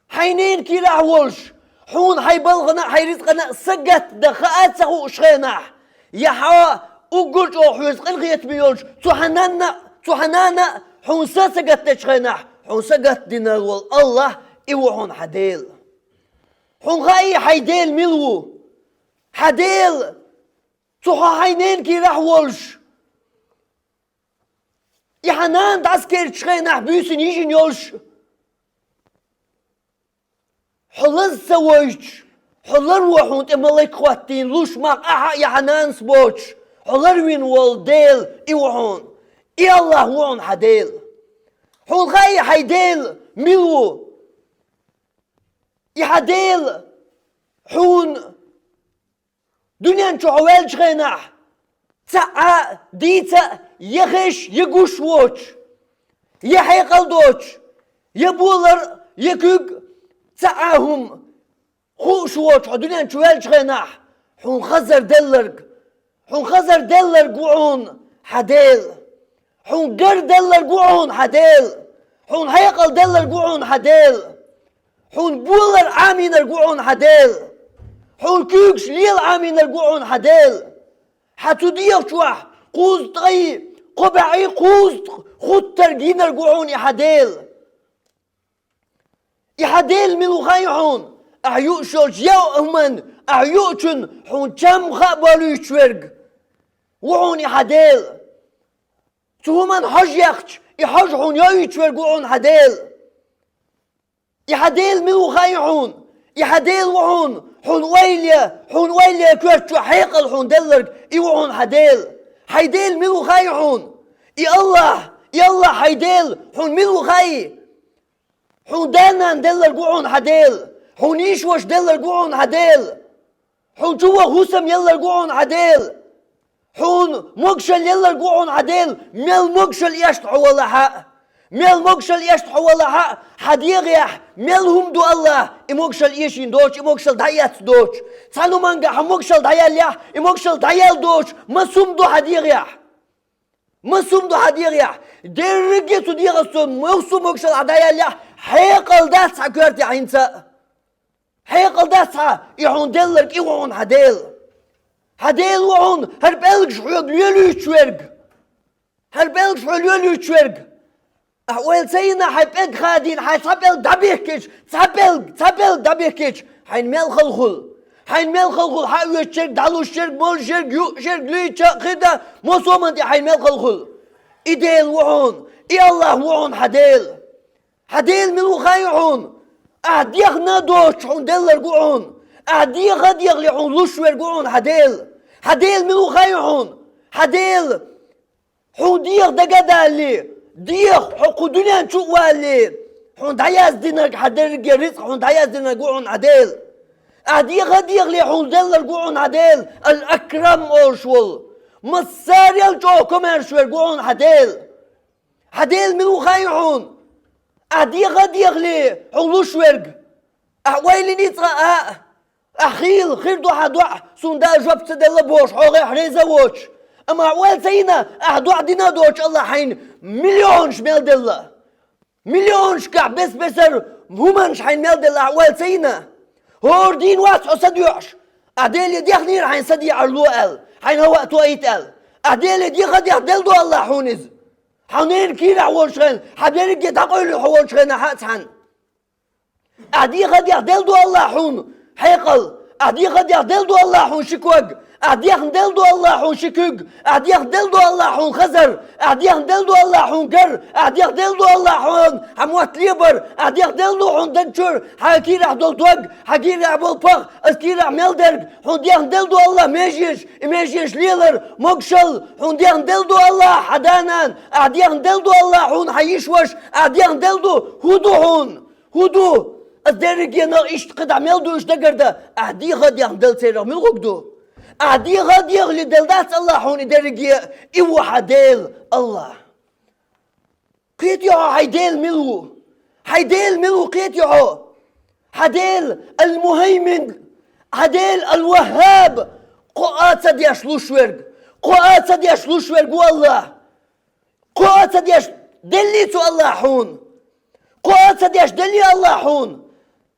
Хьайн ненан кийрахь а волуш, хьуна хьайн балхана а, хьайн рицкъана а сагатдан хаа а ца хууш хенахь, я хьо уггар чӀогӀа хьоьца къинхетаме йолчу цу хьан нанна а, цу хьан нана а хьуна са а сагатдечу хенахь, хьуна сагатдина волу Аллахь, и ву хьуна хьан Дела. Хьуна хаьий хьайн Дела мила ву? Хьан Дела, цу хьо хьайн ненан кийрахь а волуш, и хьан нана дӀасакерчу хенахь буьйсина йижина йолуш, хьо лаза ца вайча, хьо ларво хьуна тӀе малайк хӀоттийна луш, мах ахьа а, я хьан нанас а боцуш, хьо ларвина волу Дела и ву хьуна. И Аллахь ву хьуна хьан Дела. Хьуна хаьий хьайн Дела мила ву? И хьан Дела хьуна дуьнен чу хьо ваьллачу хенахь, цхьа а дийца а, я хезаш, я гуш воцуш, я хьекъал доцуш, я болар а, я куьг а, цхьа а хӀума хууш воцуш хьо дуьнен чу ваьллачу хенахь, хьуна хазар делларг, хьуна хазар делларг ву хьуна хьан Дела. Хьуна гар делларг ву хьуна хьан Дела. Хьуна хьекъал делларг ву хьуна хьан Дела. Хьуна болар Ӏамийнарг ву хьуна хьан Дела. Хьуна куьйгаш лела Ӏамийнарг ву хьуна хьан Дела. Хьан цу дегӀа чохь кхузткъа, кхо бӀе кхузткъа хуттарг йинарг ву хьуна и хьан Дела. И хьан Дела мила ву хаьий хьуна? Ахьа юуш йолчу яа хӀуманна, ахьа юучунна хьуна чам хаа болуьйтуш верг ву хьуна и хьан Дела. Цу хӀуманна хьожа яхча, и хьожа хьуна йоуьйтуш верг ву хьуна хьан Дела. И хьан Дела мила ву хаьий хьуна? И хьан Дела ву хьуна, хьуна ойла е, хьуна ойла е коьрта чохь хьекъал хьуна делларг, и ву хьуна хьан Дела. Хьайн Дела мила ву хаьий хьуна? И Аллахь, и Аллахь хьайн Дела хьуна мила ву хаьий? Хьуна да-нана делларг ву хьуна хьан Дела. Хьуна йиша-ваша делларг ву хьуна хьан Дела. Хьуна чу ваха хӀусам елларг ву хьуна хьан Дела. Хьуна могашалла елларг ву хьуна хьан Дела. Мел могашалла эшна хьо валахь а, мел могашалла эшна хьо валахь а, хьан дегӀехь мел хӀума ду Аллахь, и могашалла эшийна доцуш, и могашалла дӀаэцна доцуш. Цхьана хӀуманга хьан могашалла дӀаяллехь, и могашалла дӀаяьлла доцуш, массо хӀума ду хьан дегӀехь. Массо хӀума ду хьан дегӀехь. Дерриге а цу дегӀаца массо а могашалла хьан дӀаяллехь, Хьекъал дац хьа коьрте хьайнца а. Хьекъал дац хьа, и хьуна делларг и ву хьуна хьан Дела. Хьан Дела ву хьуна хӀара пӀелгаш хьоьга лелуьйтуш верг. ХӀара пӀелгаш хьоьга лелуьйтуш верг. Ахьа ойла ца йина, хьайн пӀелг хадийна, хьайн цхьа пӀелг дӀабехкича, цхьа пӀелг, цхьа пӀелг дӀабехкича, хьайна мел хала хул. Хьайна мел хала хул, хьа а оьцучерг, дӀалушчерг, моллушчерг, юучерг, лийча а, хи да, мосоман тӀе хьайна мел хала хул. И Дела ву хьуна, и АллахӀ ву хьуна хьан Дела. Хьан Дела мила ву хаьий хьуна? Ахьа дехна доцуш хьуна делларг ву хьуна. Ахьа деха а дехале хьуна луш верг ву хьуна хьан Дела. Хьан Дела мила ву хаьий хьуна? Хьан Дела хьуна деха дага а далале, деха хьо кху дуьнен чу а валале, хьуна дӀаяздинарг, хьан дерриге рицкъ хьуна дӀаяздинарг ву хьуна хьан Дела. Ахьа деха а дехале хьуна делларг ву хьуна хьан Дела, Ал-Акрам олуш волу. Массарел чӀогӀа комаьрша верг ву хьуна хьан Дела. Хьан Дела мила ву хаьий хьуна? Ахьа деха а дехале хьуна луш верг. Ахьа ойла йиний цкъа а, ахьа хийла хир ду хьан доӀа, суна Дала жоп ца делла бохуш, хьо гӀехь реза а воцуш. Амма ахьа ойла ца йина, ахьа доӀа дина а доцуш, АллахӀа хьайна миллионаш мел делла. Миллионашкахь бес-бесара хӀуманаш хьайна мел делла, ахьа ойла ца йина. ХӀора дийна вац хьо са доьӀуш. Ахьа Деле дехнера хьайна са декъар ло аьлла, хьайна хӀаваъ тоийта аьлла. Ахьа Деле деха а дехна делла ду АллахӀа хьуна иза. Хьан ненан кийрахь волчу хенахь, хьан берриге дӀакъевлина хьо волчу хенахь а цхьаьна. Ахьа деха а дехна делла ду АллахӀа хьуна хьекъал. Ахьа деха а дехна делла ду АллахӀа хьуна ши ког. Ахьа дехна делла ду АллахӀа хьуна ши куьг. Ахьа дехна делла ду АллахӀа хьуна хазар. Ахьа дехна делла ду АллахӀа хьуна гар. Ахьа дехна делла ду АллахӀа хьуна хьан мотт лебар. Ахьа дехна делла ду хьуна дан чуьра хьан кийрахь долу дог, хьан кийрахь болу пах, аса кийрахь мел дерг. Хьуна дехна делла ду АллахӀа меженаш, и меженаш лелар, могушалла. Хьуна дехна делла ду АллахӀа хьан да-нана. Ахьа дехна делла ду АллахӀа хьуна хьан йиша-ваша. Ахьа дехна делла ду, хӀун ду хьуна? ХӀун ду? Аса дерриге нах иштта кхидӀа мел ду уьш дагардан, ахьа деха а дехна делла церах мила гӀуг ду? Ахьа деха а дехале делла дац АллахӀа хьуна и дерриге, и ву хьан Дела АллахӀ. Кхетий хьо, хьайн Дела мила ву? Хьайн Дела мила ву, кхетий хьо? Хьан Дела Ал-Мухаймин, хьан Дела Ал-Ваххаб, кхоа а ца деш луш верг, кхоа а ца деш луш верг ву АллахӀ. Кхоа а ца деш деллий цу АллахӀа хьуна? Кхоа а ца деш деллий АллахӀа хьуна?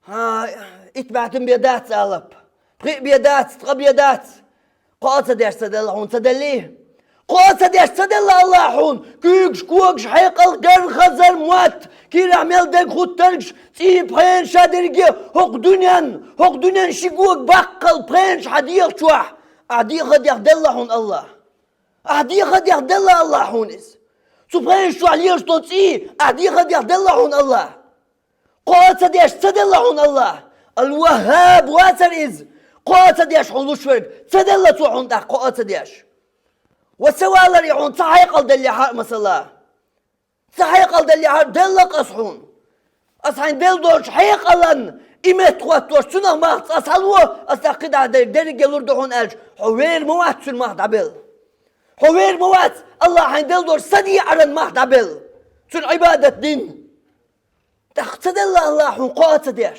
ХӀа, итт бӀе бен дац алап. Пхиъ бен дац, ткъа бен дац. Кхоа а ца деш ца делла хьуна, ца деллий? Кхоа а ца деш ца делла АллахӀа хьуна? Куьйгаш, когаш, хьекъал, гар, хазар, мотт, кийрахь мел дерг, хуттаргаш, цӀий, пхенаш, ша дерриге, хӀокху дуьнен, хӀокху дуьнен ши гога баккхал пхенаш хьан дегӀа чохь, ахьа деха а дехна делла хьуна АллахӀ. Ахьа деха а дехна делла АллахӀа хьуна иза. Цу пхенаш чохь лелаш долу цӀий ахьа деха а дехна делла хьуна АллахӀ. Кхоа а ца деш ца делла хьуна АллахӀ. Ал-Ваххаб вацара иза. Кхоа а ца деш хьуна луш верг, ца делла цо хьуна тӀаккха кхоа а ца деш. Ва ца валар и хьуна ца хьекъал деллехьара, масала. Ца хьекъал деллехьара, делла-кх аса хьуна. Аса хьайна делла долчу хьекъалан и меттахӀоттош, цунах мах цкъа схьало, аса тӀаккха кхидӀа дерг дерриге лур ду хьуна аьлча, хьо вер ма вац цуьнан мах дӀабелла. Хьо вер ма вац АллахӀа хьайна делла долчу са декъаран мах дӀабелла, цуьнан Ӏибадат дина. ТӀаккха ца делла АллахӀа хьуна кхоа а ца деш.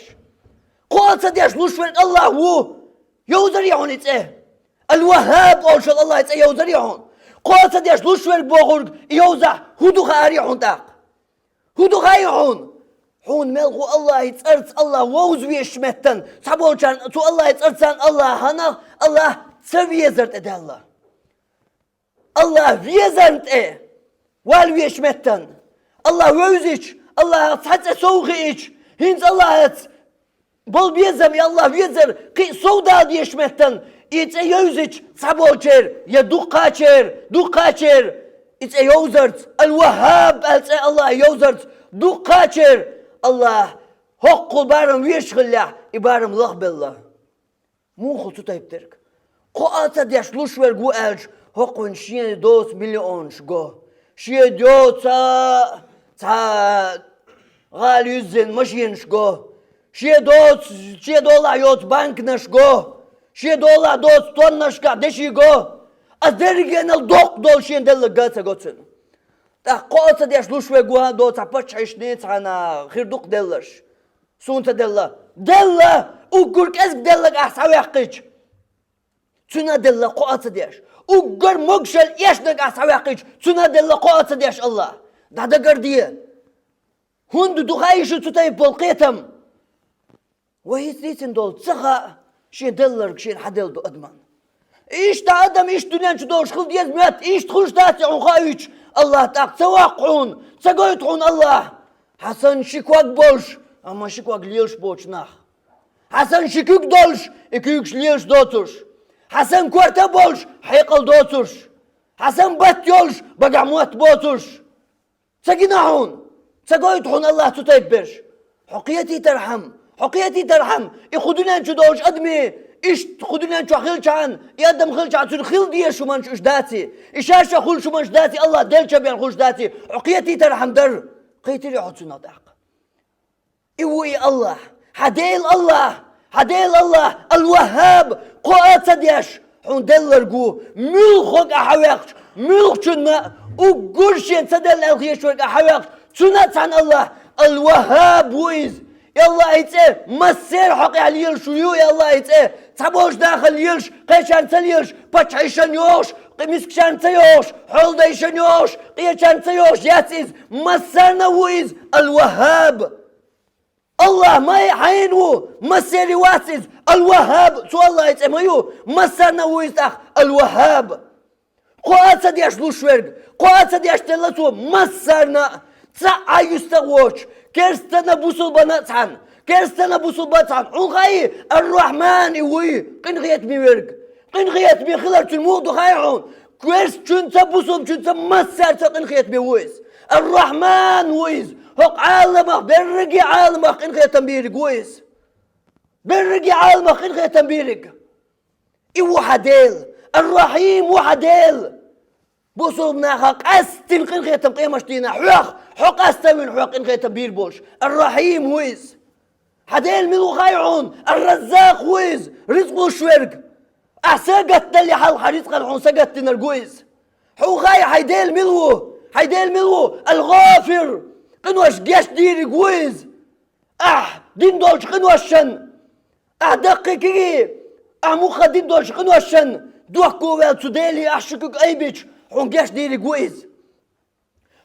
Кхоа а ца деш луш верг АллахӀ ву. Йовзарий хьуна и цӀе? Ал-Ваххаб олуш йолу АллахӀан цӀе йовзарий хьуна? Кхоа а ца деш луш верг бохург и йовзахь, хӀун ду хаарий хьуна тӀаккха? ХӀун ду хаьий хьуна? Хьуна мел гӀу АллахӀан цӀарца АллахӀ вовза везачу меттана, цхьаболчарна цу АллахӀан цӀарца АллахӀ хьанах, АллахӀ ца везар тӀе даьлла. АллахӀ везарна тӀе вала везачу меттана, АллахӀ вевзича, АллахӀах цхьа цӀе сов хиъча, хӀинца АллахӀаца болу безам, и АллахӀ везар кхин а сов дала дезачу меттана, и цӀе йовзича, цхьаболчеран я дуккхачеран, дуккхачеран и цӀе йовзарца, Ал-Ваххаб аьлла цӀе АллахӀан йовзарца, дуккхачеран АллахӀ хӀокхул барам везаш хиллехь, и барам лахбелла. Муха цу тайпа дерг? Кхоа а ца деш луш верг ву аьлча, хӀокхуьнан шен доцу миллионаш го. Шен доцу цхьа гӀала юьззина машенаш го. Шен доцу, шен долахь йоцу банкнаш го. Шен долахь доцу тоннашкахь деши го. Ас дерригенал доккха долу шен делларг га ца го цуьнан. ТӀаккха кхоа а ца деш луш верг ву хьан доцу цхьа паччахьашний цхьана хир ду-кх делларш. Суна ца делла. Делла! Уггар кӀезиг делларг ахь схьаваьккхича, цуьнан а делла кхоа а ца деш. Уггар могушалла эшнарг ахь схьаваьккхича, цуьнан а делла кхоа а ца деш АллахӀ. ДӀадагарде. ХӀунда ду хаий шу цу тайпа болу кхетам? Вай хӀинца дийцина долу ца хаьа, шен делларг шена хьаделла ду адаман. Иштта адам, иштта дуьнен чу долуш хила деза моьтту, иштта хуьлуш дац и хьуна хаийтуш, АллахӀ тӀаккха ца ваккха хьуна, ца гойту хьуна АллахӀ. Хьан санна ши ког болуш, амма ши ког лелаш боцу нах. Хьан санна ши куьг долуш, и куьйгаш лелаш доцурш. Хьан санна корта болуш, хьекъал доцурш. Хьан санна батт йолуш, багахь мотт боцурш. Ца гина хьуна, ца гойту хьуна АллахӀ цу тайпа берш. Хьо кхетийтархьама, хьо кхетийтархьама, и кху дуьнен чу долуш адаме, иштта кху дуьнен чохь хилчахьана, и адам хилчахьана, цуьнан хила дезаш хӀуманаш уьш даций, и ша-ша хуьлуш хӀуманаш даций, АллахӀ деллача бен хуьлуш даций, хьо кхетийтархьама дара, кхетирий хьо цунах тӀаккха? И ву и АллахӀ. Хьан Дела АллахӀ, хьан Дела АллахӀ, Ал-ВахӀхӀаб, кхоа а ца деш, хьуна делларг ву, муьлхха хӀокху а хьан ваьккхича, муьлххачунна а, уггар шен ца делла аьлла хеташ верг а хьан ваьккхича, цунна а цхьаьна АллахӀ, Ал-ВахӀхӀаб ву иза. И АллахӀан цӀе массеран хьокъехь лелаш ву и АллахӀан цӀе, цхьаболчу дахарна лелаш, кхечарна ца лелаш, паччахьашна йохуш, мискачарна ца йохуш, хьолдайшна йохуш, къечарна ца йохуш яц иза, массарна а ву иза, Ал-ВахӀхӀаб. АллахӀ ма хьайна ву, массеран вац иза, Ал-ВахӀхӀаб, цу АллахӀан цӀе ма ю, массарна а ву иза тӀаккха, Ал-ВахӀхӀаб. Кхоа а ца деш луш верг, кхоа а ца деш делла цо массарна а, цхьа а юьстах а воцуш, керстанна а, бусулбанна а цхьаьна, керстанна а, бусулбанна а цхьаьна, хьуна хаий, Ар-Рахьман и вуй, къинхетаме верг. Къинхетаме хилар цуьнан муха ду хаий хьуна? Керстачуьнца, бусулбачуьнца массаьрца къинхетаме ву иза. Ар-Рахьман ву иза. ХӀокху Ӏаламах, берриге Ӏаламах къинхетам бийриг ву иза. Берриге Ӏаламах къинхетам бийриг. И ву хьан Дела. Ар-Рахьим ву хьан Дела. Бусулба наха къаьстина къинхетам къемаш дийнахь хьох, хьо къаста а вина хьох къинхетам бийр болуш. Ар-Рахьим ву иза. Хьан Дела мила ву хаий хьуна? Ар-Раззакъ ву иза, рицкъ луш верг. Ахьа сагатдале хьалха хьан рицкъана хьуна сагатдинарг ву иза. Хьуна хаий хьайн Дела мила ву? Хьайн Дела мила ву? Ал-ГӀафир, къинош гечдийриг ву иза. Ахьа дина долчу къиношна, ахьа даккхий кегий, ахьа муха дина долчу къиношна, дохко а ваьлла цу Деле ахьа ши куьг айбича, хьуна гечдийриг ву иза.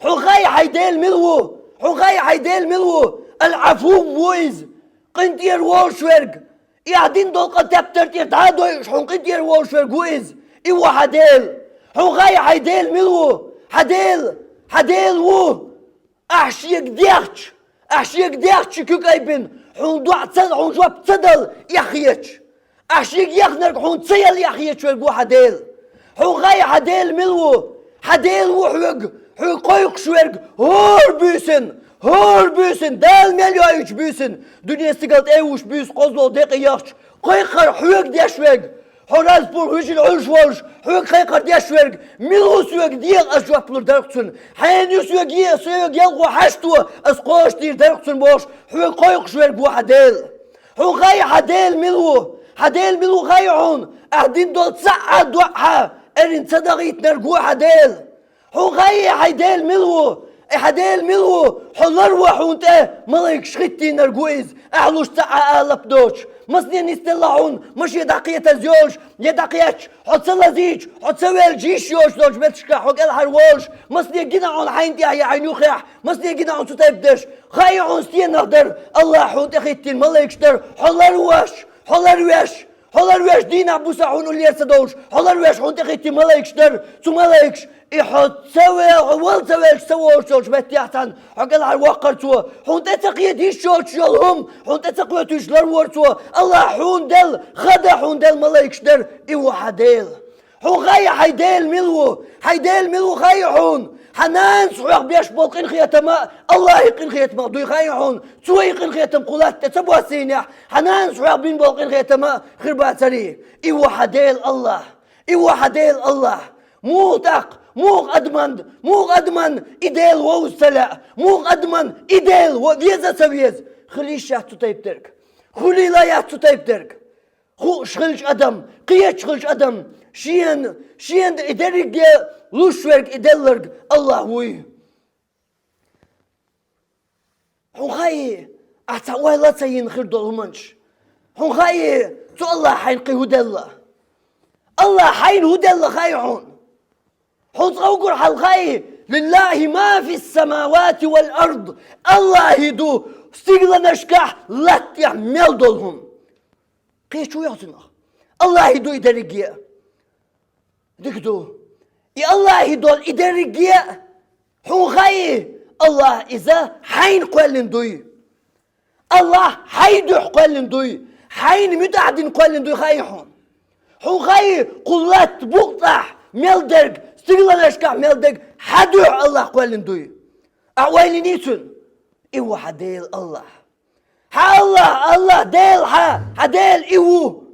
Хьуна хаий хьайн Дела мила ву? Хьуна хаий хьайн Дела мила ву? Ал-Ӏафув ву иза, къинтӀера волуш верг. И ахьа дина долу къа тептар тӀера дӀа а дойуш, хьуна къинтӀера волуш верг ву иза. И ву хьан Дела. Хьуна хаий хьайн Дела мила ву? Хьан Дела, хьан Дела ву. Ахьа шега дехча, ахьа шега дехча ши куьг айбина, хьуна доӀа ца, хьуна жоп ца дала, эхь хеташ. Ахьа шега ехнарг хьуна ца елла эхь хеташ верг ву хьан Дела. Хьуна хаий хьан Дела мила ву? Хьан Дела ву хьоьга, хьоьга кхойкхуш верг хӀора буьйсанна, хӀора буьйсанна, Дала мел йоуьйтучу буьйсанна, дуьне стигала тӀе а вуьйш буьйса кхозлагӀа декъе яхча, кхайкхар хьоьга деш верг. Хьо раз пурх вижина Ӏуьллуш волуш, хьоьга кхайкхар деш верг, мила ву соьга, дехьа ас жоп лур дара-кх цунна. Хьенан ю соьга, е, соьга ялхо хьашто, ас кхочушдийр дара-кх цунна бохуш, хьоьга кхойкхуш верг ву хьан Дела. Хьуна хаий хьан Дела мила ву? Хьан Дела мила ву хаий хьуна? Ахьа дина долу цхьа а доӀа хьан эрна ца дахийтинарг ву хьан Дела. Хьуна хаий хьайн Дела мила ву? Э, хьан Дела мила ву? Хьо ларво хьуна тӀе малайкаш хӀиттийнарг ву иза, ахьа луш цхьа а алап доцуш. Масане нисделла хьуна, машен дӀакхетаза йолуш, я дӀакхетча, хьо ца лазийча, хьо ца велча, йиш йоцуш долчу меттигашкахь хьо кӀелхьарволуш, масане гина хьуна хьайна тӀехь я хьайна юххехь, масане гина хьуна цу тайпа дерш. Хаий хьуна стенах дара, АллахӀа хьуна тӀехӀиттийна малайкаш дара, хьо ларвеш, хьо ларвеш, хьо ларвеш дийнахь-буса хьуна уллера ца довлуш, хьо ларвеш хьуна тӀехӀиттийна малайкаш дара, цу малайкаша, и хьо ца ве-, хьо вала ца велча, ца волуш йолчу меттехь цхьаьна хьо кӀелхьарвоккхура цо, хьуна тӀе ца кхета йиш йоцуш йолу хӀума, хьуна тӀе ца кхетуьйтуш ларвора цо, АллахӀа хьуна делла, хада хьуна делла малайкаш дара, и ву хьан Дела. Хьуна хаий хьайн Дела мила ву? Хьайн Дела мила ву хаий хьуна? Хьан нанас хьох беш болу къинхетам а АллахӀан къинхетамах дуй хаий хьуна? Цо и къинхетам кху латта тӀе ца боссийнехь, хьан нанас хьох бина болу къинхетам а хир бацарий? И ву хьан Дела АллахӀ. И ву хьан Дела АллахӀ. Муха тӀаккха, муха адаман, муха адаман и Дела вовза ца лаьа, муха адаман и Дела во-, веза а ца веза? Хила йиш яц цу тайпа дерг. Хуьлийла яц цу тайпа дерг. Хууш хилча адам, кхеташ хилча адам, шена, шена и дерриге луш верг, и делларг АллахӀ вуй. Хьуна хаий, ахьа цхьа ойла а ца йина хир долу хӀуманаш? Хьуна хаий, цу АллахӀа хьайна кхин хӀун делла? АллахӀа хьайна хӀун делла хаий хьуна? Хьуна цкъа уггар хьалха хаий, «Лиллахи ма фис-самавати вал-ард». Аллахьи ду стигланашкахь, латтехь мел долу хӀума. Кхечу яхцунах. Аллахьи ду и дерриге. Дика ду. И Аллахьи долу и дерриге хьуна хаий, Аллахь иза хьайна кхоьллина дуй. Аллахь хьайн дуьхьа кхоьллина дуй, хьайна муьтӀахь дина кхоьллина дуй хаий хьуна. Хьуна хаий, кху латта букъ тӀехь мел дерг, стигланашкахь мел дерг хьан дуьхьа Аллахь кхоьллина дуй. Ахьа ойла йиний цуьнан? И ву хьан Дела Аллахь. Хьан Аллахь, Аллахь Дела хьан, хьан Дела и ву.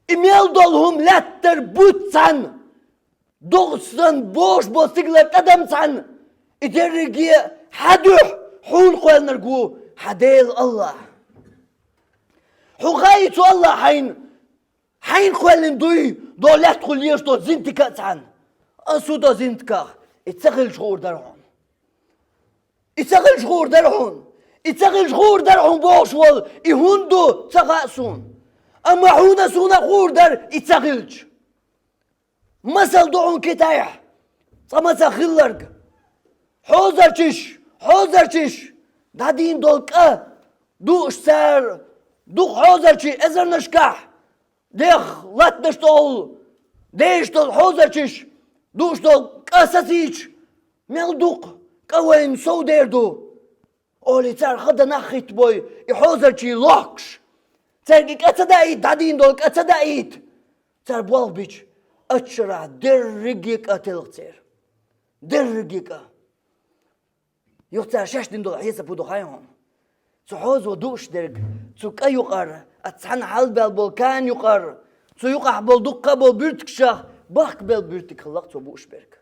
И мел долу хӀума лаьттара буц цхьаьна. Догусан бохуш болу стигалара тӀадам цхьаьна, и дерриге хьан дуьхьа хьуна кхоьллинарг ву хьан Дела Аллахь. Хьуна хаий цу Аллахь хьайна, хьайна кхоьллина дуй, до лаьттахула езаш долу зинтика а цхьаьна. Ас ву до зинтиках, и ца хилча хуур дара хьуна. И ца хилча хуур дара хьуна. И ца хилча хуур дара хьуна бохуш волу, и хӀунда ду, ца хаьа суна. Амма хьуна суна хуур дара, и ца хилча. Масал ду хьуна китайхь, цкъа мацах хилларг. Хьозарчаш, хьозарчаш, дӀадийна долу кӀа, дууш цара, дукха хьозарчий эзарнашкахь, дех латтанаш долу, деш долу хьозарчаш, дууш долу кӀа сацийча, мел дукха кӀа вайна сов дер ду. Олий, цара хада нах хитта бой, и хьозарчий лохкуш. Цаьрга и кӀа ца даийта, дӀадийна долу кӀа ца даийта. Цара болх бича, аччарахь дерриге кӀа телха церан. Дерриге кӀа. Юха цара шаьш дина долу хьесап хӀун ду хаий хьуна? Цу хьозо дууш дерг, цу кӀа юкъара, а цхьана хьалабаьлла болу кан юкъара, цу юкъахь болу дуккха а болу буьртигашах бахкабелла буьртиг хилла-кх цо бууш берг.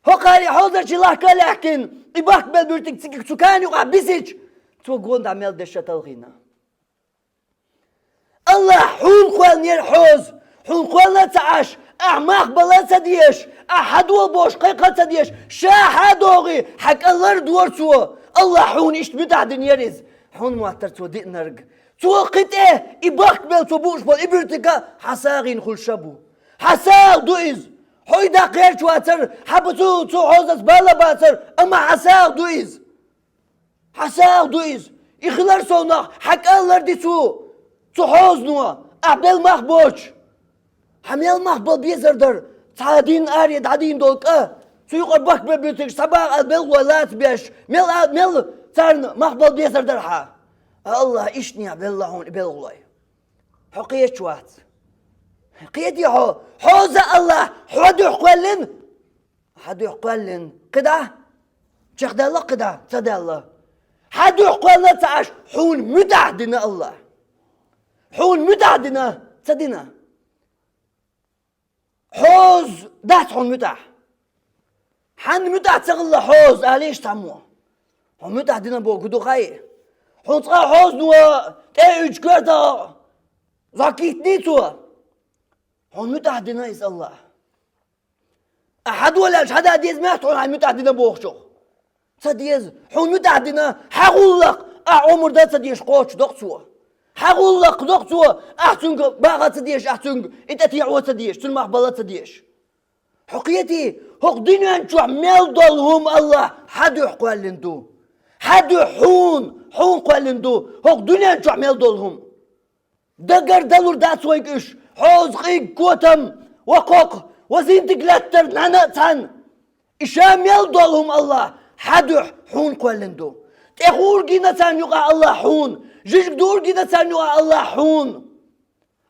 ХӀокхаре хьозарчий лахка а лаьхкина, и бахкабелла буьртиг цига цу кан юкъахь бисича, цо гонаха мел деш ша талхийна. Аллахь хьуна кхоьллинера хьоза, хьуна кхоьллина а ца Ӏаш, ахь мах бала а ца дезаш, ахь хьан догӀу бохуш кхайкха а ца дезаш, ша хьан догӀий, хьан кӀа лардора цо. Аллахь хьуна иштта муьтӀахь динера иза, хьуна моттара цо диънарг. Цо кхин тӀе и бахкабелла цо бууш болу и буьртиг а хьан сагӀина хуьлуш а бу. Хьан сагӀа ду иза. Хьо и даккха гӀерташ вацара, хьан бу цу, цу хьозаца бала а бацара, амма хьан сагӀа ду иза. Хьан сагӀа ду иза. И хилар совнах, хьан кӀа а ларди цо, цу хьозано, ахь белла мах боцуш. Хьан мел мах бала безар дара, цхьа дийнна аре дӀадийна долу кӀа, цу юкъара бахкабелла буьртигаш, цхьа баха аьлла белхалой лаца беш, мел а, мел царна мах бала безар дара хьан. Аллахь иштта белла хьуна и белхалой. Хьо кхеташ вац. Кхетий хьо, хьоза Аллахь хьо дуьхьа кхоьллина? Хьан дуьхьа кхоьллина? КхидӀа? Чекхдаьлла кхидӀа? Ца даьлла. Хьан дуьхьа кхоьллина а ца Ӏаш, хьуна муьтӀахь дина Аллахь. Хьуна муьтӀахь дина, ца дина. Хьоза дац хьуна муьтӀахь. Хьанна муьтӀахь ца хилла хьоза, алийша цхьаммо. Хьо муьтӀахь дина боху ду хаий. Хьуна цкъа хьозано тӀе а уьдучу коьртах зӀок йиттиний цо. Хьуна муьтӀахь дина иза Аллахь. Ахьа хьан дола аьлча, хьан да деза моьтту хьуна хьайн муьтӀахь дина бохучух? Ца деза. Хьуна муьтӀахь дина, хьан гӀуллакх ахь омра дан ца дезаш кхочуш доккху цо. Хьан гӀуллакх доккху цо, ахь цуьнга баха ца дезаш, ахь цуьнга и тӀетеӀо ца дезаш, цуьнан мах бала ца дезаш. Хьо кхетий, хӀокху дуьнен чохь мел долу хӀума Аллахь хьан дуьхьа кхоьллина ду? Хьан дуьхьа хьуна, хьуна кхоьллина ду хӀокху дуьнен чохь мел долу хӀума? Дагар далур дац вайга уьш, хьоза, къиг, котам, ва кхокха, ва зинтиг лаьттара нана а цхьаьна. И ша мел долу хӀума Аллахь хьан дуьхьа хьуна кхоьллина ду. ТӀе хуур гина царна юкъахь Аллахь хьуна, жижиг дуур гина царна юкъахь Аллахь хьуна.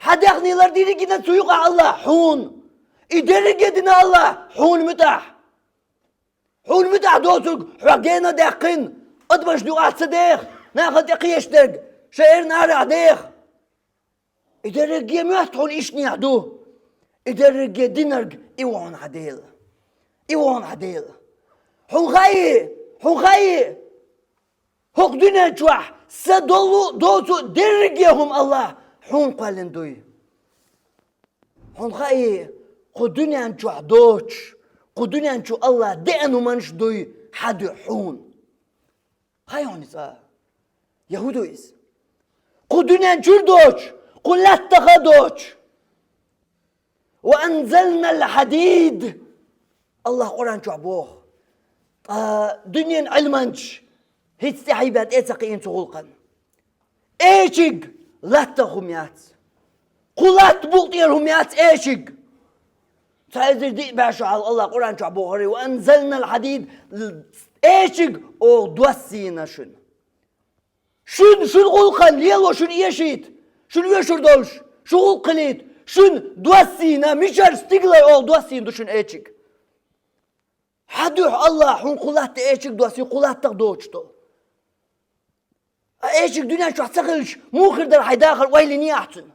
Хьан даьхний лардийр гина цу юкъахь Аллахь хьуна. И дерриге а дина Аллахь хьуна муьтӀахь. Хьуна муьтӀахь доцург хьох гена а даьккхина, адамашна юкъахь ца деха, нахана тӀе кхечдерг шайн эрна арахь деха. И дерриге а моьтту хьуна иштанехь ду. И дерриге а динарг и ву хьуна хьан Дела. И ву хьуна хьан Дела. Хьуна хаий, хьуна хаий, хӀокху дуьнен чохь са долу а, доцу а дерриге а хӀума Аллахь хьуна кхоьллина дуй. Хьуна хаий, кху дуьнен чохь доцуш, кху дуьнен чу Аллахь деана хӀуманаш дуй хьан дуьхьа хьуна. Хай хьуна иза? Я хӀун ду иза? Кху дуьнен чуьра доцуш, кху лаьттаха доцуш. «Ва анзалнал хьадид». Аллах Къуръан чохь боху: «Ткъа дуьненан Ӏилманчаш хӀинца тӀаьхьа бен тӀе а ца кхиийна цу гӀуллакхана». Эчиг латтах хӀума яц. Кху латта букъ тӀера хӀума яц эчиг. Цхьа эзар диъ бӀе шо хьалха Аллах Къуръан чохь бохура: «Ва анзалнал хьадид», эчиг оха доссийна шуна. Шуна, шуна гӀуллакхана лело шуна эшийта, шуна оьшур долуш, шу гӀуллакх хилийта, шуна доссийна, мичара, стигалара оха доссийна ду шуна эчиг. Хьан дуьхьа Аллах хьуна кху латта эчиг доссийна, кху латтах доцуш долу? А эчиг дуьнен чохь ца хилча, муха хир дара хьайн дахар, ойла йиний ахь цуьнан?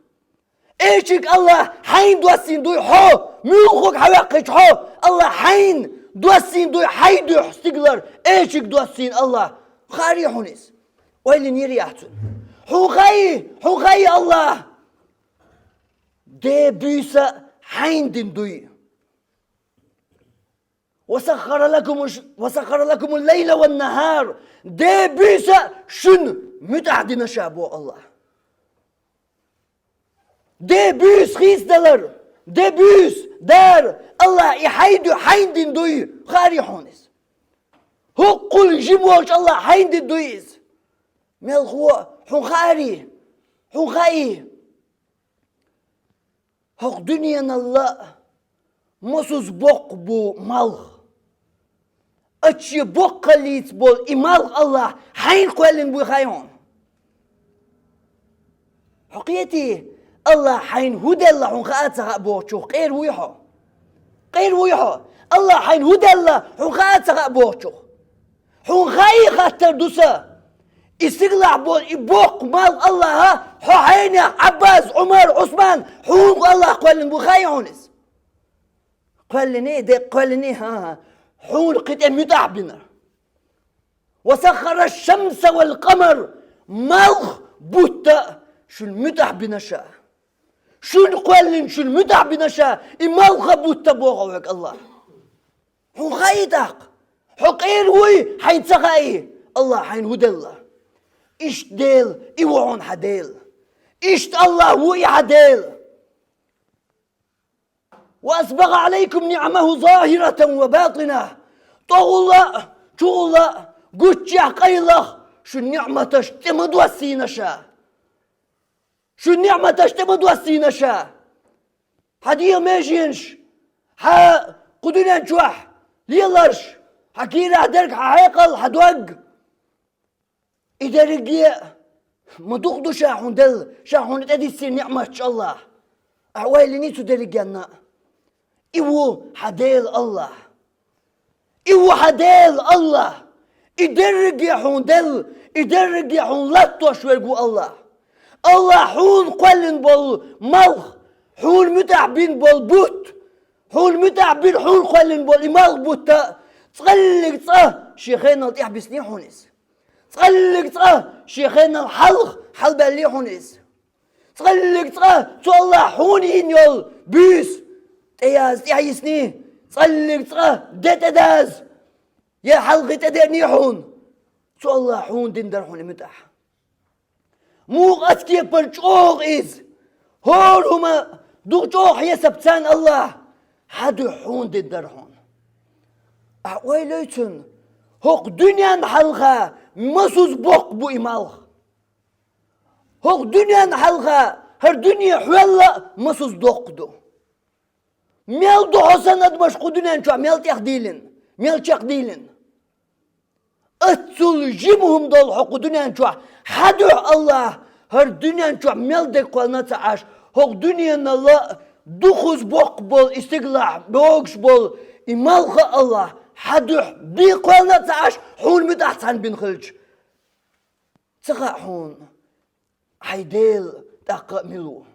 Эчиг Аллах хьайна доссийна дуй хьо, муьлххачу хьан ваьккхича хьо, Аллах хьайна доссийна дуй хьайн дуьхьа стигалара, эчиг доссийна Аллах, хаарий хьуна иза? Ойла йинерий ахь цуьнан? Хьуна хаий, хьуна хаий Аллах? Ден буьйса хьайна дина дуй. «Ва саххара лакумуш-, ва саххара лакумул лайла ван нахар». Ден буьйса шуна муьтӀахь дина ша, боху Аллах. Ден буьйса хийцадалар, ден буьйса дара, Аллах и хьайн дуьхьа хьайна дина дуй, хаарий хьуна иза? ХӀоккхул жима волчу Аллах хьайна дина дуй иза? Мелхо, хьуна хаарий, хьуна хаий? ХӀокху дуьненал а масаза боккха бу малх. Ачче боккхаллица болу и малх Аллах хьайна кхоьллина буй хаий хьуна? Хьо кхетий, Аллах хьайна хӀун делла хьуна хаа а ца хаьа бохучух къера вуй хьо? Къера вуй хьо? Аллах хьайна хӀун делла хьуна хаа а ца хаьа бохучух? Хьуна хаий хаттар ду сан? И стигалахь болу и боккха малх Аллаха хьо хьенех, Ӏаббас, Ӏумар, Ӏусман, хьуна Аллах кхоьллина бу хаий хьуна иза? Кхоьллиний, деккъа кхоьллиний, хӀан-хӀа. Хьуна кхин тӀе муьтӀахь бина. «Ва саххара шамса вал къамар», малх, бутт а шуна муьтӀахь бина ша. Шуна кхоьллина шуна муьтӀахь бина ша, и малх а, бутт а боху вайга Аллах. Хьуна хаий тӀаккха? Хьо къера вуй, хьайна ца хаий, Аллах хьайна хӀун делла? Иштта Дела, и ву хьуна хьан Дела. Иштта Аллах ву и хьан Дела. «Ва асбагӀа Ӏалайкум ниӀматаху загьиратан ва батина». ТӀогӀула а, чугӀула а, гуччехь, къайлах шун ниӀматаш тӀе ма доссийна ша. Шун ниӀматаш тӀе ма доссийна ша. Хьан дегӀан меженаш, хьан кху дуьнен чохь леларш, хьан кийрахь дерг, хьан хьекъал, хьан дог. И дерриге а ма дукха ду ша хьуна делла, ша хьуна тӀедиссина ниӀматаш Аллах. Ахьа ойла йиний цу дерригенна а? И ву хьан Дела Аллах. И ву хьан Дела Аллах. И дерриге а хьуна делла, и дерриге а хьуна латтош верг ву Аллах. Аллах хьуна кхоьллина болу малх, хьуна муьтӀахь бина болу бутт, хьуна муьтӀахь бина, хьуна кхоьллина болу и малх, бутт а, цкъаллиг цкъа шен хенал тӀехь бисний хьуна иза? Цкъаллиг цкъа шен хенал хьалха хьалабаьллий хьуна иза? Цкъаллиг цкъа цу Аллах хьуна йина йолу буьйса тӀеяза тӀехь йисний? Цкъаллиг цкъа де тӀедаза я хьалхе тӀедеъний хьуна? Цу Аллах хьуна дина дара хьуна и муьтӀахь. Муха оцу кепара чӀогӀа иза? ХӀора хӀума дукха чӀогӀа хьесап царна Аллах хьан дуьхьа хьуна дина дара хьуна. Ахьа ойла йой цунна, хӀокху дуьненна хьалха масаза боккха бу и малх. ХӀокху дуьненна хьалха хӀара дуьне хьоьлла а масаза доккха ду. Мел ду хьо санна адамаш кху дуьнен чохь, мел тӀехдийлина, мел чекхдийлина? Аццул жима хӀума долу хьо кху дуьнен чохь, хьан дуьхьа Аллах хӀара дуьнен чохь мел дерг кхоьллина а ца Ӏаш, хӀокху дуьненал а дукхаза боккха болу и стигалахь богуш болу и малх а Аллах хьан дуьхьа бен кхоьллина а ца Ӏаш, хьуна муьтӀахь цхьаьна бина хилча? Ца хаьа хьуна хьайн Дела тӀаккха а мила ву?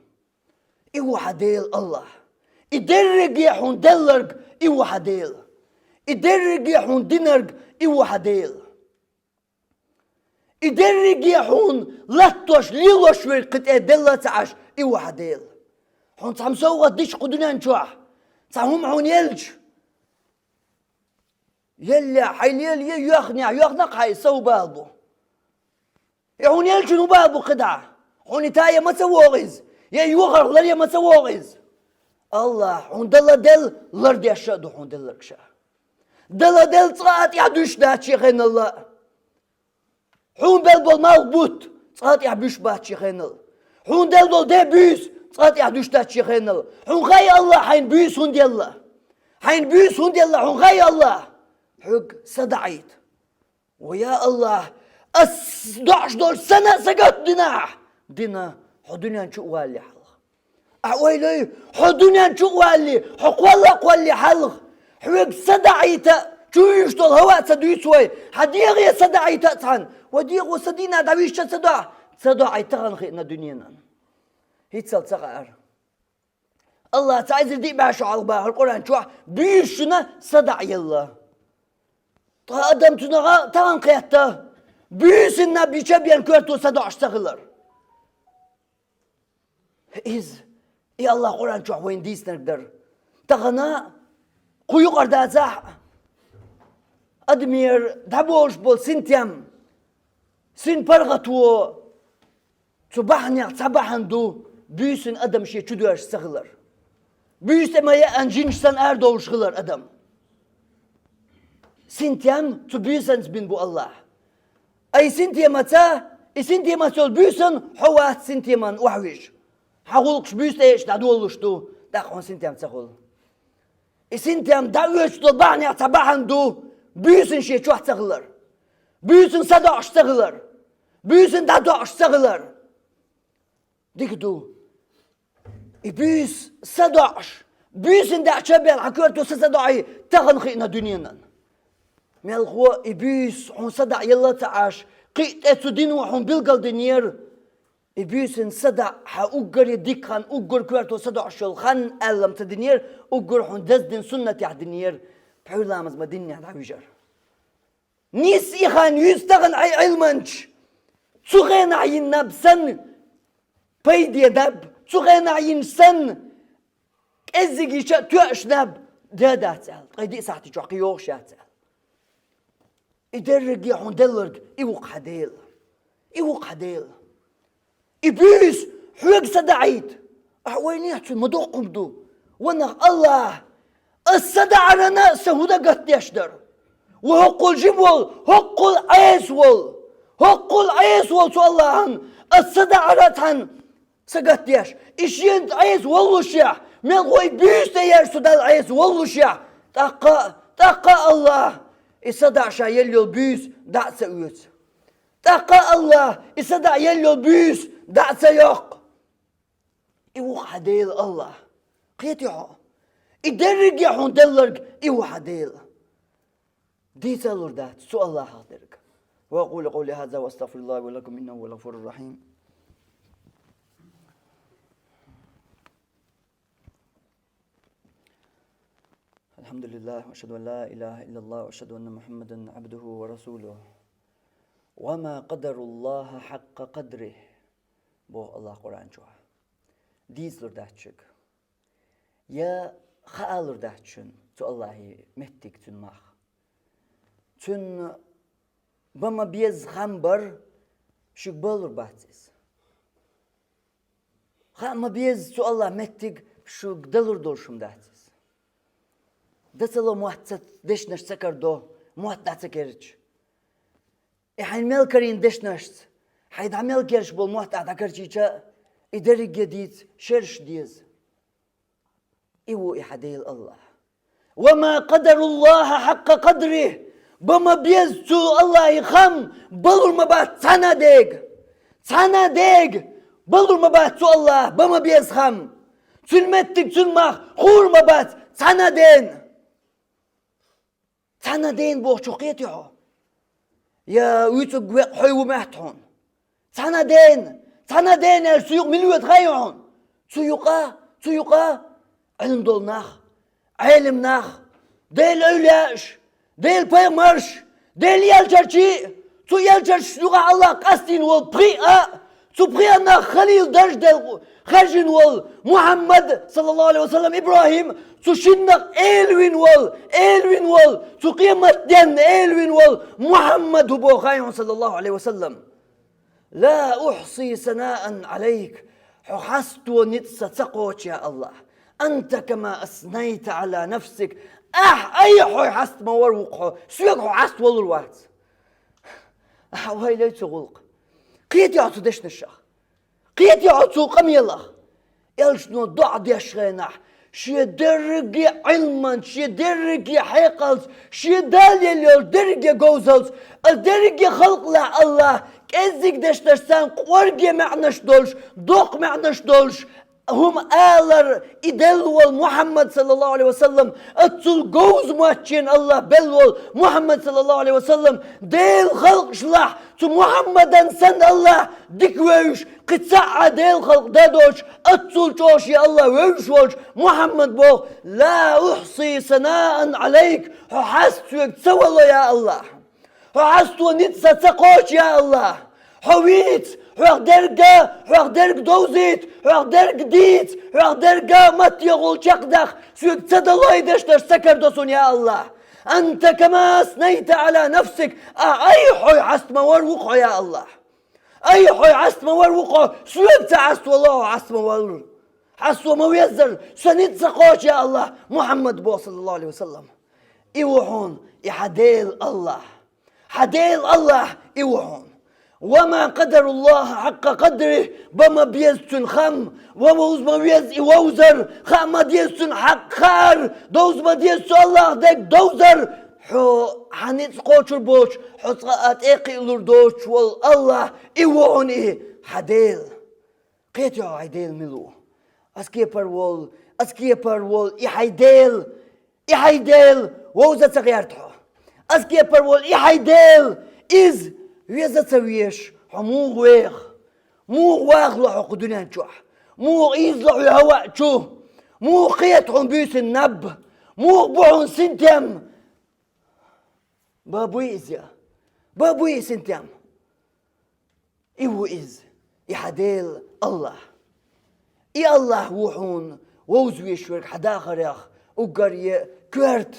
И ву хьан Дела Аллах. И дерриге а хьуна делларг, и ву хьан Дела. И дерриге а хьуна динарг, и ву хьан Дела. И дерриге а хьуна латтош, лелош верг кхин тӀе делла а ца Ӏаш, и ву хьан Дела. Хьуна цхьамма совгӀат дича кху дуьнен чохь, цхьа хӀума хьуна елча, еллехь, хьайна лелае, йоьхнехь, йоьхна-кх хьайн, сан хӀун бала бу? И хьуна елчун хӀун бала бу кхидӀа? Хьуна и тае ма ца вогӀу иза, я и йохарх ларъе ма ца вогӀу иза? Аллах хьуна дала делла лардеш а ду хьуна делларг ша. Дала делла цкъа а тӀехьа дуьсуш дац шен хенал а. Хьуна белла болу малх бутт цкъа а тӀехьа буьсуш бац шен хенал. Хьуна делла долу ден буьйса цкъа а тӀехьа дуьсуш дац шен хенал. Хьуна хаьа, АллахӀ, хьайна буьйса хӀунда елла? Хьайна буьйса хӀунда елла, хьуна хаьа, АллахӀ? Хьоьга са даӀийта. Ва я АллахӀ, ас доӀуш долуш санна а сагатдина ахь, дина хьо дуьнен чу а валале хьалха. Ахь ойла йой, хьо дуьнен чу а валале, хьо кхолла а кхоллале хьалха, хьоьга са даӀийта, чу вуьйш долу хӀаваъ ца дуьйцу вай, хьан дегӀе са даӀийта а цхьаьна, ва дегӀо са дийнахь дӀависча ца доӀу, ца доӀу, тахана хиъна дуьненан. ХӀинццалц ца хаьара. АллахӀа цхьа эзар диъ бӀе шо хьалха бахара Къуръан чохь, буьйса шуна са даӀа елла. Ткъа адам цунах а тахана кхетта, буьйсанна бича бен коьрто са доӀуш ца хилар. Иза, и АллахӀа Къуръан чохь вайна дийцинарг дара. Тахана кху юкъара дацахь а, адамера дӀаболуш болу синтем, синпаргӀато, цу бахьанех цхьа бахьана ду, буьйсанна адам шен чу доьжуш ца хилар. Буьйса тӀе ма яьӀна жинаш санна арадовлуш хилар адам. Синтем цу буьйсанца бина бу АллахӀа. Ай синтемаца, и синтемаца йолу буьйсанна хьо вац синтеман охьавижа. Хьан гӀуллакхаш буьйса тӀе еъча дӀадолалуш ду, тӀаккха хьуна синтем ца хуьлу. И синтем дӀаоьцуш долу бахьанех цхьа бахьана ду, буьйсанна шен чохь ца хилар. Буьйсанна са доӀуш ца хилар. Буьйсанна дӀадоӀуш ца хилар. Дика ду. И буьйса са доӀуш, буьйсанна даьӀча бен хьан коьрто са ца доӀий, тахана хиъна дуьненан. Мелхо и буьйса хьуна са даӀа елла а ца Ӏаш, кхин а тӀе цу дино хьуна билгалдинера. И буьйсанна са даӀа хьан уггаре дика хан, уггар коьрто са доӀуш йолу хан аьлла ма ца динера, уггар хьуна даздина суннатехь динера, пхьуьйр ламаз ма диннехь дӀавижар. Нийса и хан юьйцу тахана Ӏи-, Ӏилманча, цу хенахь йина наб санна пайде наб, цу хенахь йина санна кӀеззиг йича а тоьаш наб, де дац аьлла, ткъе диъ сахьтий чохь кхин йогӀуш яц аьлла. И дерриге хьуна делларг, и ву-кх хьан Дела. И ву-кх хьан Дела. И буьйса хьоьга са даӀийта. Ахьа ойла йо, цуьнан ма доккха хӀума ду. Ва нах, АллахӀ, ас са даӀарна сан хӀун дан гатдеш дара? Ва хӀоккхул жима волу, хӀоккхул Ӏеса волу, хӀоккхул Ӏеса волу цу АллахӀан ас са даӀара цхьаьна са гатдеш. И шена Ӏеса воллушехь, мелхо и буьйса тӀе еш цу Далла Ӏеса воллушехь, тӀаккха, тӀаккха АллахӀ, и са даӀа ша елла йолу буьйса дӀа а ца оьцу. ТӀаккха АллахӀ, и са даӀа елла йолу буьйса дӀа а ца йоккху. И ву-кх хьан Дела АллахӀ. Кхетий хьо? И дерриге хьуна делларг, и ву хьан Дела. Дийца а лур дац цу АллахӀах дерг. وأقول قولي هذا وأستغفر الله لي ولكم إنه هو الغفور الرحيم. الحمد لله، وأشهد أن لا إله إلا الله، وأشهد أن محمدا عبده ورسوله. وما قدروا الله حق قدره, боху АллахӀа Къуръан чохь. Дийцалур дац шуьга. Я хаалур дац шуна цу АллахӀан меттиг, цуьнан мах. Цуьнан бан ма-безза хам бар, шуьга балур бац иза. Хаа ма-безза цу АллахӀан меттиг шуьга далур долуш хӀума дац иза. Дан ца ло мотт ца, дешнаш ца карадо, мотт дӀа ца керча. И хьайна мел карийна дешнашца, хьайн дӀа мел керчаш болу мотт ахь дӀакарчийча, и дерриге дийца шераш деза. И ву и хьан Дела АллахӀ. وما قدروا الله حق قدره. Бан ма-безза цу АллахӀан хам балур ма бац цхьана а дега. Цхьана а дега балур ма бац цу АллахӀан бан ма-безза хам. Цуьнан меттиг, цуьнан мах хуур ма бац цхьана а дена. Цхьана а дена бохучух кхетий хьо? Я вуьйцург векъа хьой ву моьтту хьуна? Цхьана а дена, цхьана а дена аьлча, цу юкъа мила воьду хаьий хьуна? Цу юкъа, цу юкъа Ӏилма долу нах, Ӏелам нах, Делан эвлияаш, Делан пайхамарш, Делан элчанаш, цу элчанаш юкъахь АллахӀа къастийна волу пхиъ а, цу пхиъанах халил дарж делла хаьржина волу Мухьаммад, саллаллаху Ӏалайхи ва саллам, ИбрахӀим, цу шиннах элавина волу, элавина волу, цу къематденна элавина волу Мухьаммад хӀун боху хаьий хьуна, саллаллаху Ӏалайхи ва саллам? لا أحصي ثناء عليك. Хьо хьасто ницкъ сан ца кхочу, я АллахӀ. أنت كما أثنيت على نفسك. Ахь, ай, хьой хьаста ма вар ву-кх хьо, соьга хьо хьаста валур вац. Ахь, вай лей цу гӀулакх. Кхетий хьо цу дешнашах? Кхетий хьо цу къамелах? Элчано доӀа деш хенахь, шен дерриге Ӏилманца, шен дерриге хьекъалца, шен Дала елла йолчу дерриге говзалца, а дерриге халкъалахь Аллахь кӀеззиг дешнаш царна къорге маьӀнаш долуш, доккха маьӀнаш долуш, хӀума алар и делла волу Мухьаммад, саллаллаху Ӏалайхи ва саллам, оццул говза моттийна Аллахь белла волу Мухьаммад, саллаллаху Ӏалайхи ва саллам, Делан халкъашлахь цу Мухьаммадан санна Аллахь дика вевзаш, кхин цхьа а Делан халкъ дан доцуш, оццул чӀогӀа шен Аллахь вевзаш волчу Мухьаммада боху: «Ла ухьси санаан Ӏалайк», хьо хьаста соьга ца вало, я Аллахь. Хьо хьасто ницкъ сан ца кхочу, я Аллахь! Хьо вийца, хьох дерг а, хьох дерг довзийта, хьох дерг дийца, хьох дерг а маттехула чекхдаккха соьга ца дало и дешнаш, ца карадо суна, я Аллахь! «Анта кама аснайта Ӏала нафсик», ахь, ай, хьой хьаста ма вар ву-кх хьо, я Аллахь! Ай, хьой хьаста ма вар ву-кх хьо, соьга ца хьаста вало хьо хьаста ма валлар. Хьасто ма веззара, сан ницкъ ца кхочу, я Аллахь, Мухьаммада боху, саллаллаху Ӏалайхи ва саллам. И ву хьуна, и хьан Дела Аллахь. Хьан Дела Аллахь и ву хьуна. «Ва ма къадаруллаха хьакъа къадрихи», бан ма беза цуьнан хам, ва вовза ма веза и вовзар, хаа ма деза цуьнан хьакъ хаар, довза ма деза цу Аллахьан дерг довзар, хьо хьан ницкъ кхочур боцуш, хьо цкъа а тӀекхиалур доцуш волу Аллахь и ву хьуна и хьан Дела. Кхетий хьо хьайн Дела мила ву? Ас кепара волу, ас кепара волу и хьайн Дела, и хьайн Дела вовза ца гӀерта хьо. Ас кепара волу и хьайн Дела, иза веза ца везаш, хьо муха веха? Муха вахало хьо кху дуьнен чохь? Муха ийзало хьоьга хӀаваъ чу? Муха кхета хьуна буьйсанна наб? Муха бу хьуна синтем? Бан буй иза? Бан буй и синтем? И ву иза, и хьан Дела Аллахь. И Аллахь ву хьуна вовза везаш верг хьан дахарех уггаре а коьрта,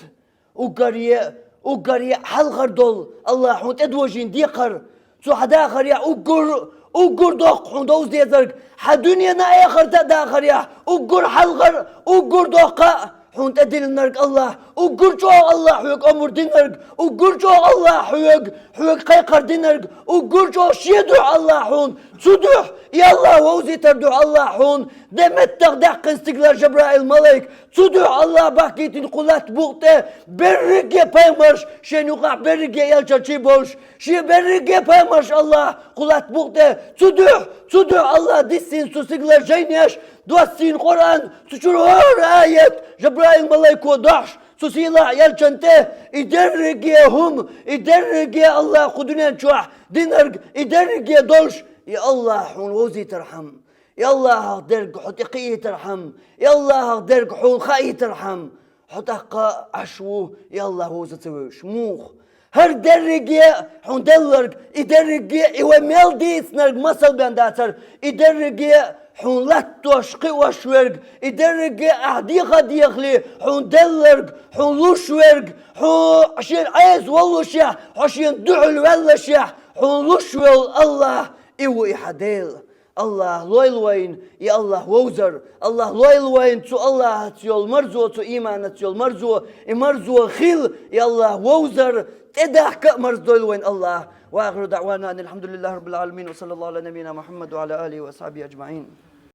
уггаре а, уггаре а хьалхара долу Аллахь хьуна тӀедожийна декхар. Цу хьан дахарехь уггар, уггар доккха хьуна довза дезарг, хьан дуьненан а, эхартан а дахарехь уггар хьалхара, уггар доккха а хьуна тӀедиллинарг Аллахь, уггар чӀогӀа Аллахь хьоьга омра динарг, уггар чӀогӀа Аллахь хьоьга, хьоьга кхайкхар динарг, уггар чӀогӀа шен дуьхьа Аллахь хьуна, цу дуьхьа, и Аллахь вовзийтар дуьхьа Аллахь хьуна, де меттах даьккхина стигалара Жабраил-малайк, цу дуьхьа Аллахь бахкийтина кху латта букъа тӀе берриге а пайхамарш, шен юкъахь берриге а элчанаш болуш, шен берриге а пайхамарш Аллахь кху латта букъа тӀе, цу дуьхьа, цу дуьхьа Аллахь диссийна цу стигалара жайнеш, доссийна Къуръан, цу чуьра хӀора аят Жабраил-малайко дохьуш, цу сийлахь элчан тӀе, и дерриге а хӀума, и дерриге а Аллахь кху дуьнен чохь динарг, и дерриге а долуш, и Аллахь хьуна вовзийтархьама, и Аллахьах дерг хьо тӀекхиийтархьама, и Аллахьах дерг хьуна хаийтархьама, хьо тӀаккха Ӏаш ву, и Аллахь вовза ца вевзаш. Муха? ХӀара дерриге а хьуна делларг, и дерриге а и вай мел дийцинарг масал бен дацара, и дерриге а хьуна латтош, кхиош верг, и дерриге а ахь деха а дехале, хьуна делларг, хьуна луш верг, хьо шена Ӏеса воллушехь, хьо шена дуьхьал ваьллашехь, хьуна луш волу Аллахь, и ву и хьан Дела. Аллахь лойла вайна, и Аллахь вовзар. Аллахь лойла вайна цу Аллахьаца йолу марзо, цу ийманаца йолу марзо, и марзо хила, и Аллахь вовзар, тӀедахка а марздойла вайна Аллахь. Ва ахиру даъвана анил хьамдулиллахи раббил Ӏаламин, ва саллаллаху Ӏала набийина Мухьаммад ва Ӏала алихи ва асхьабихи аджмаӀин.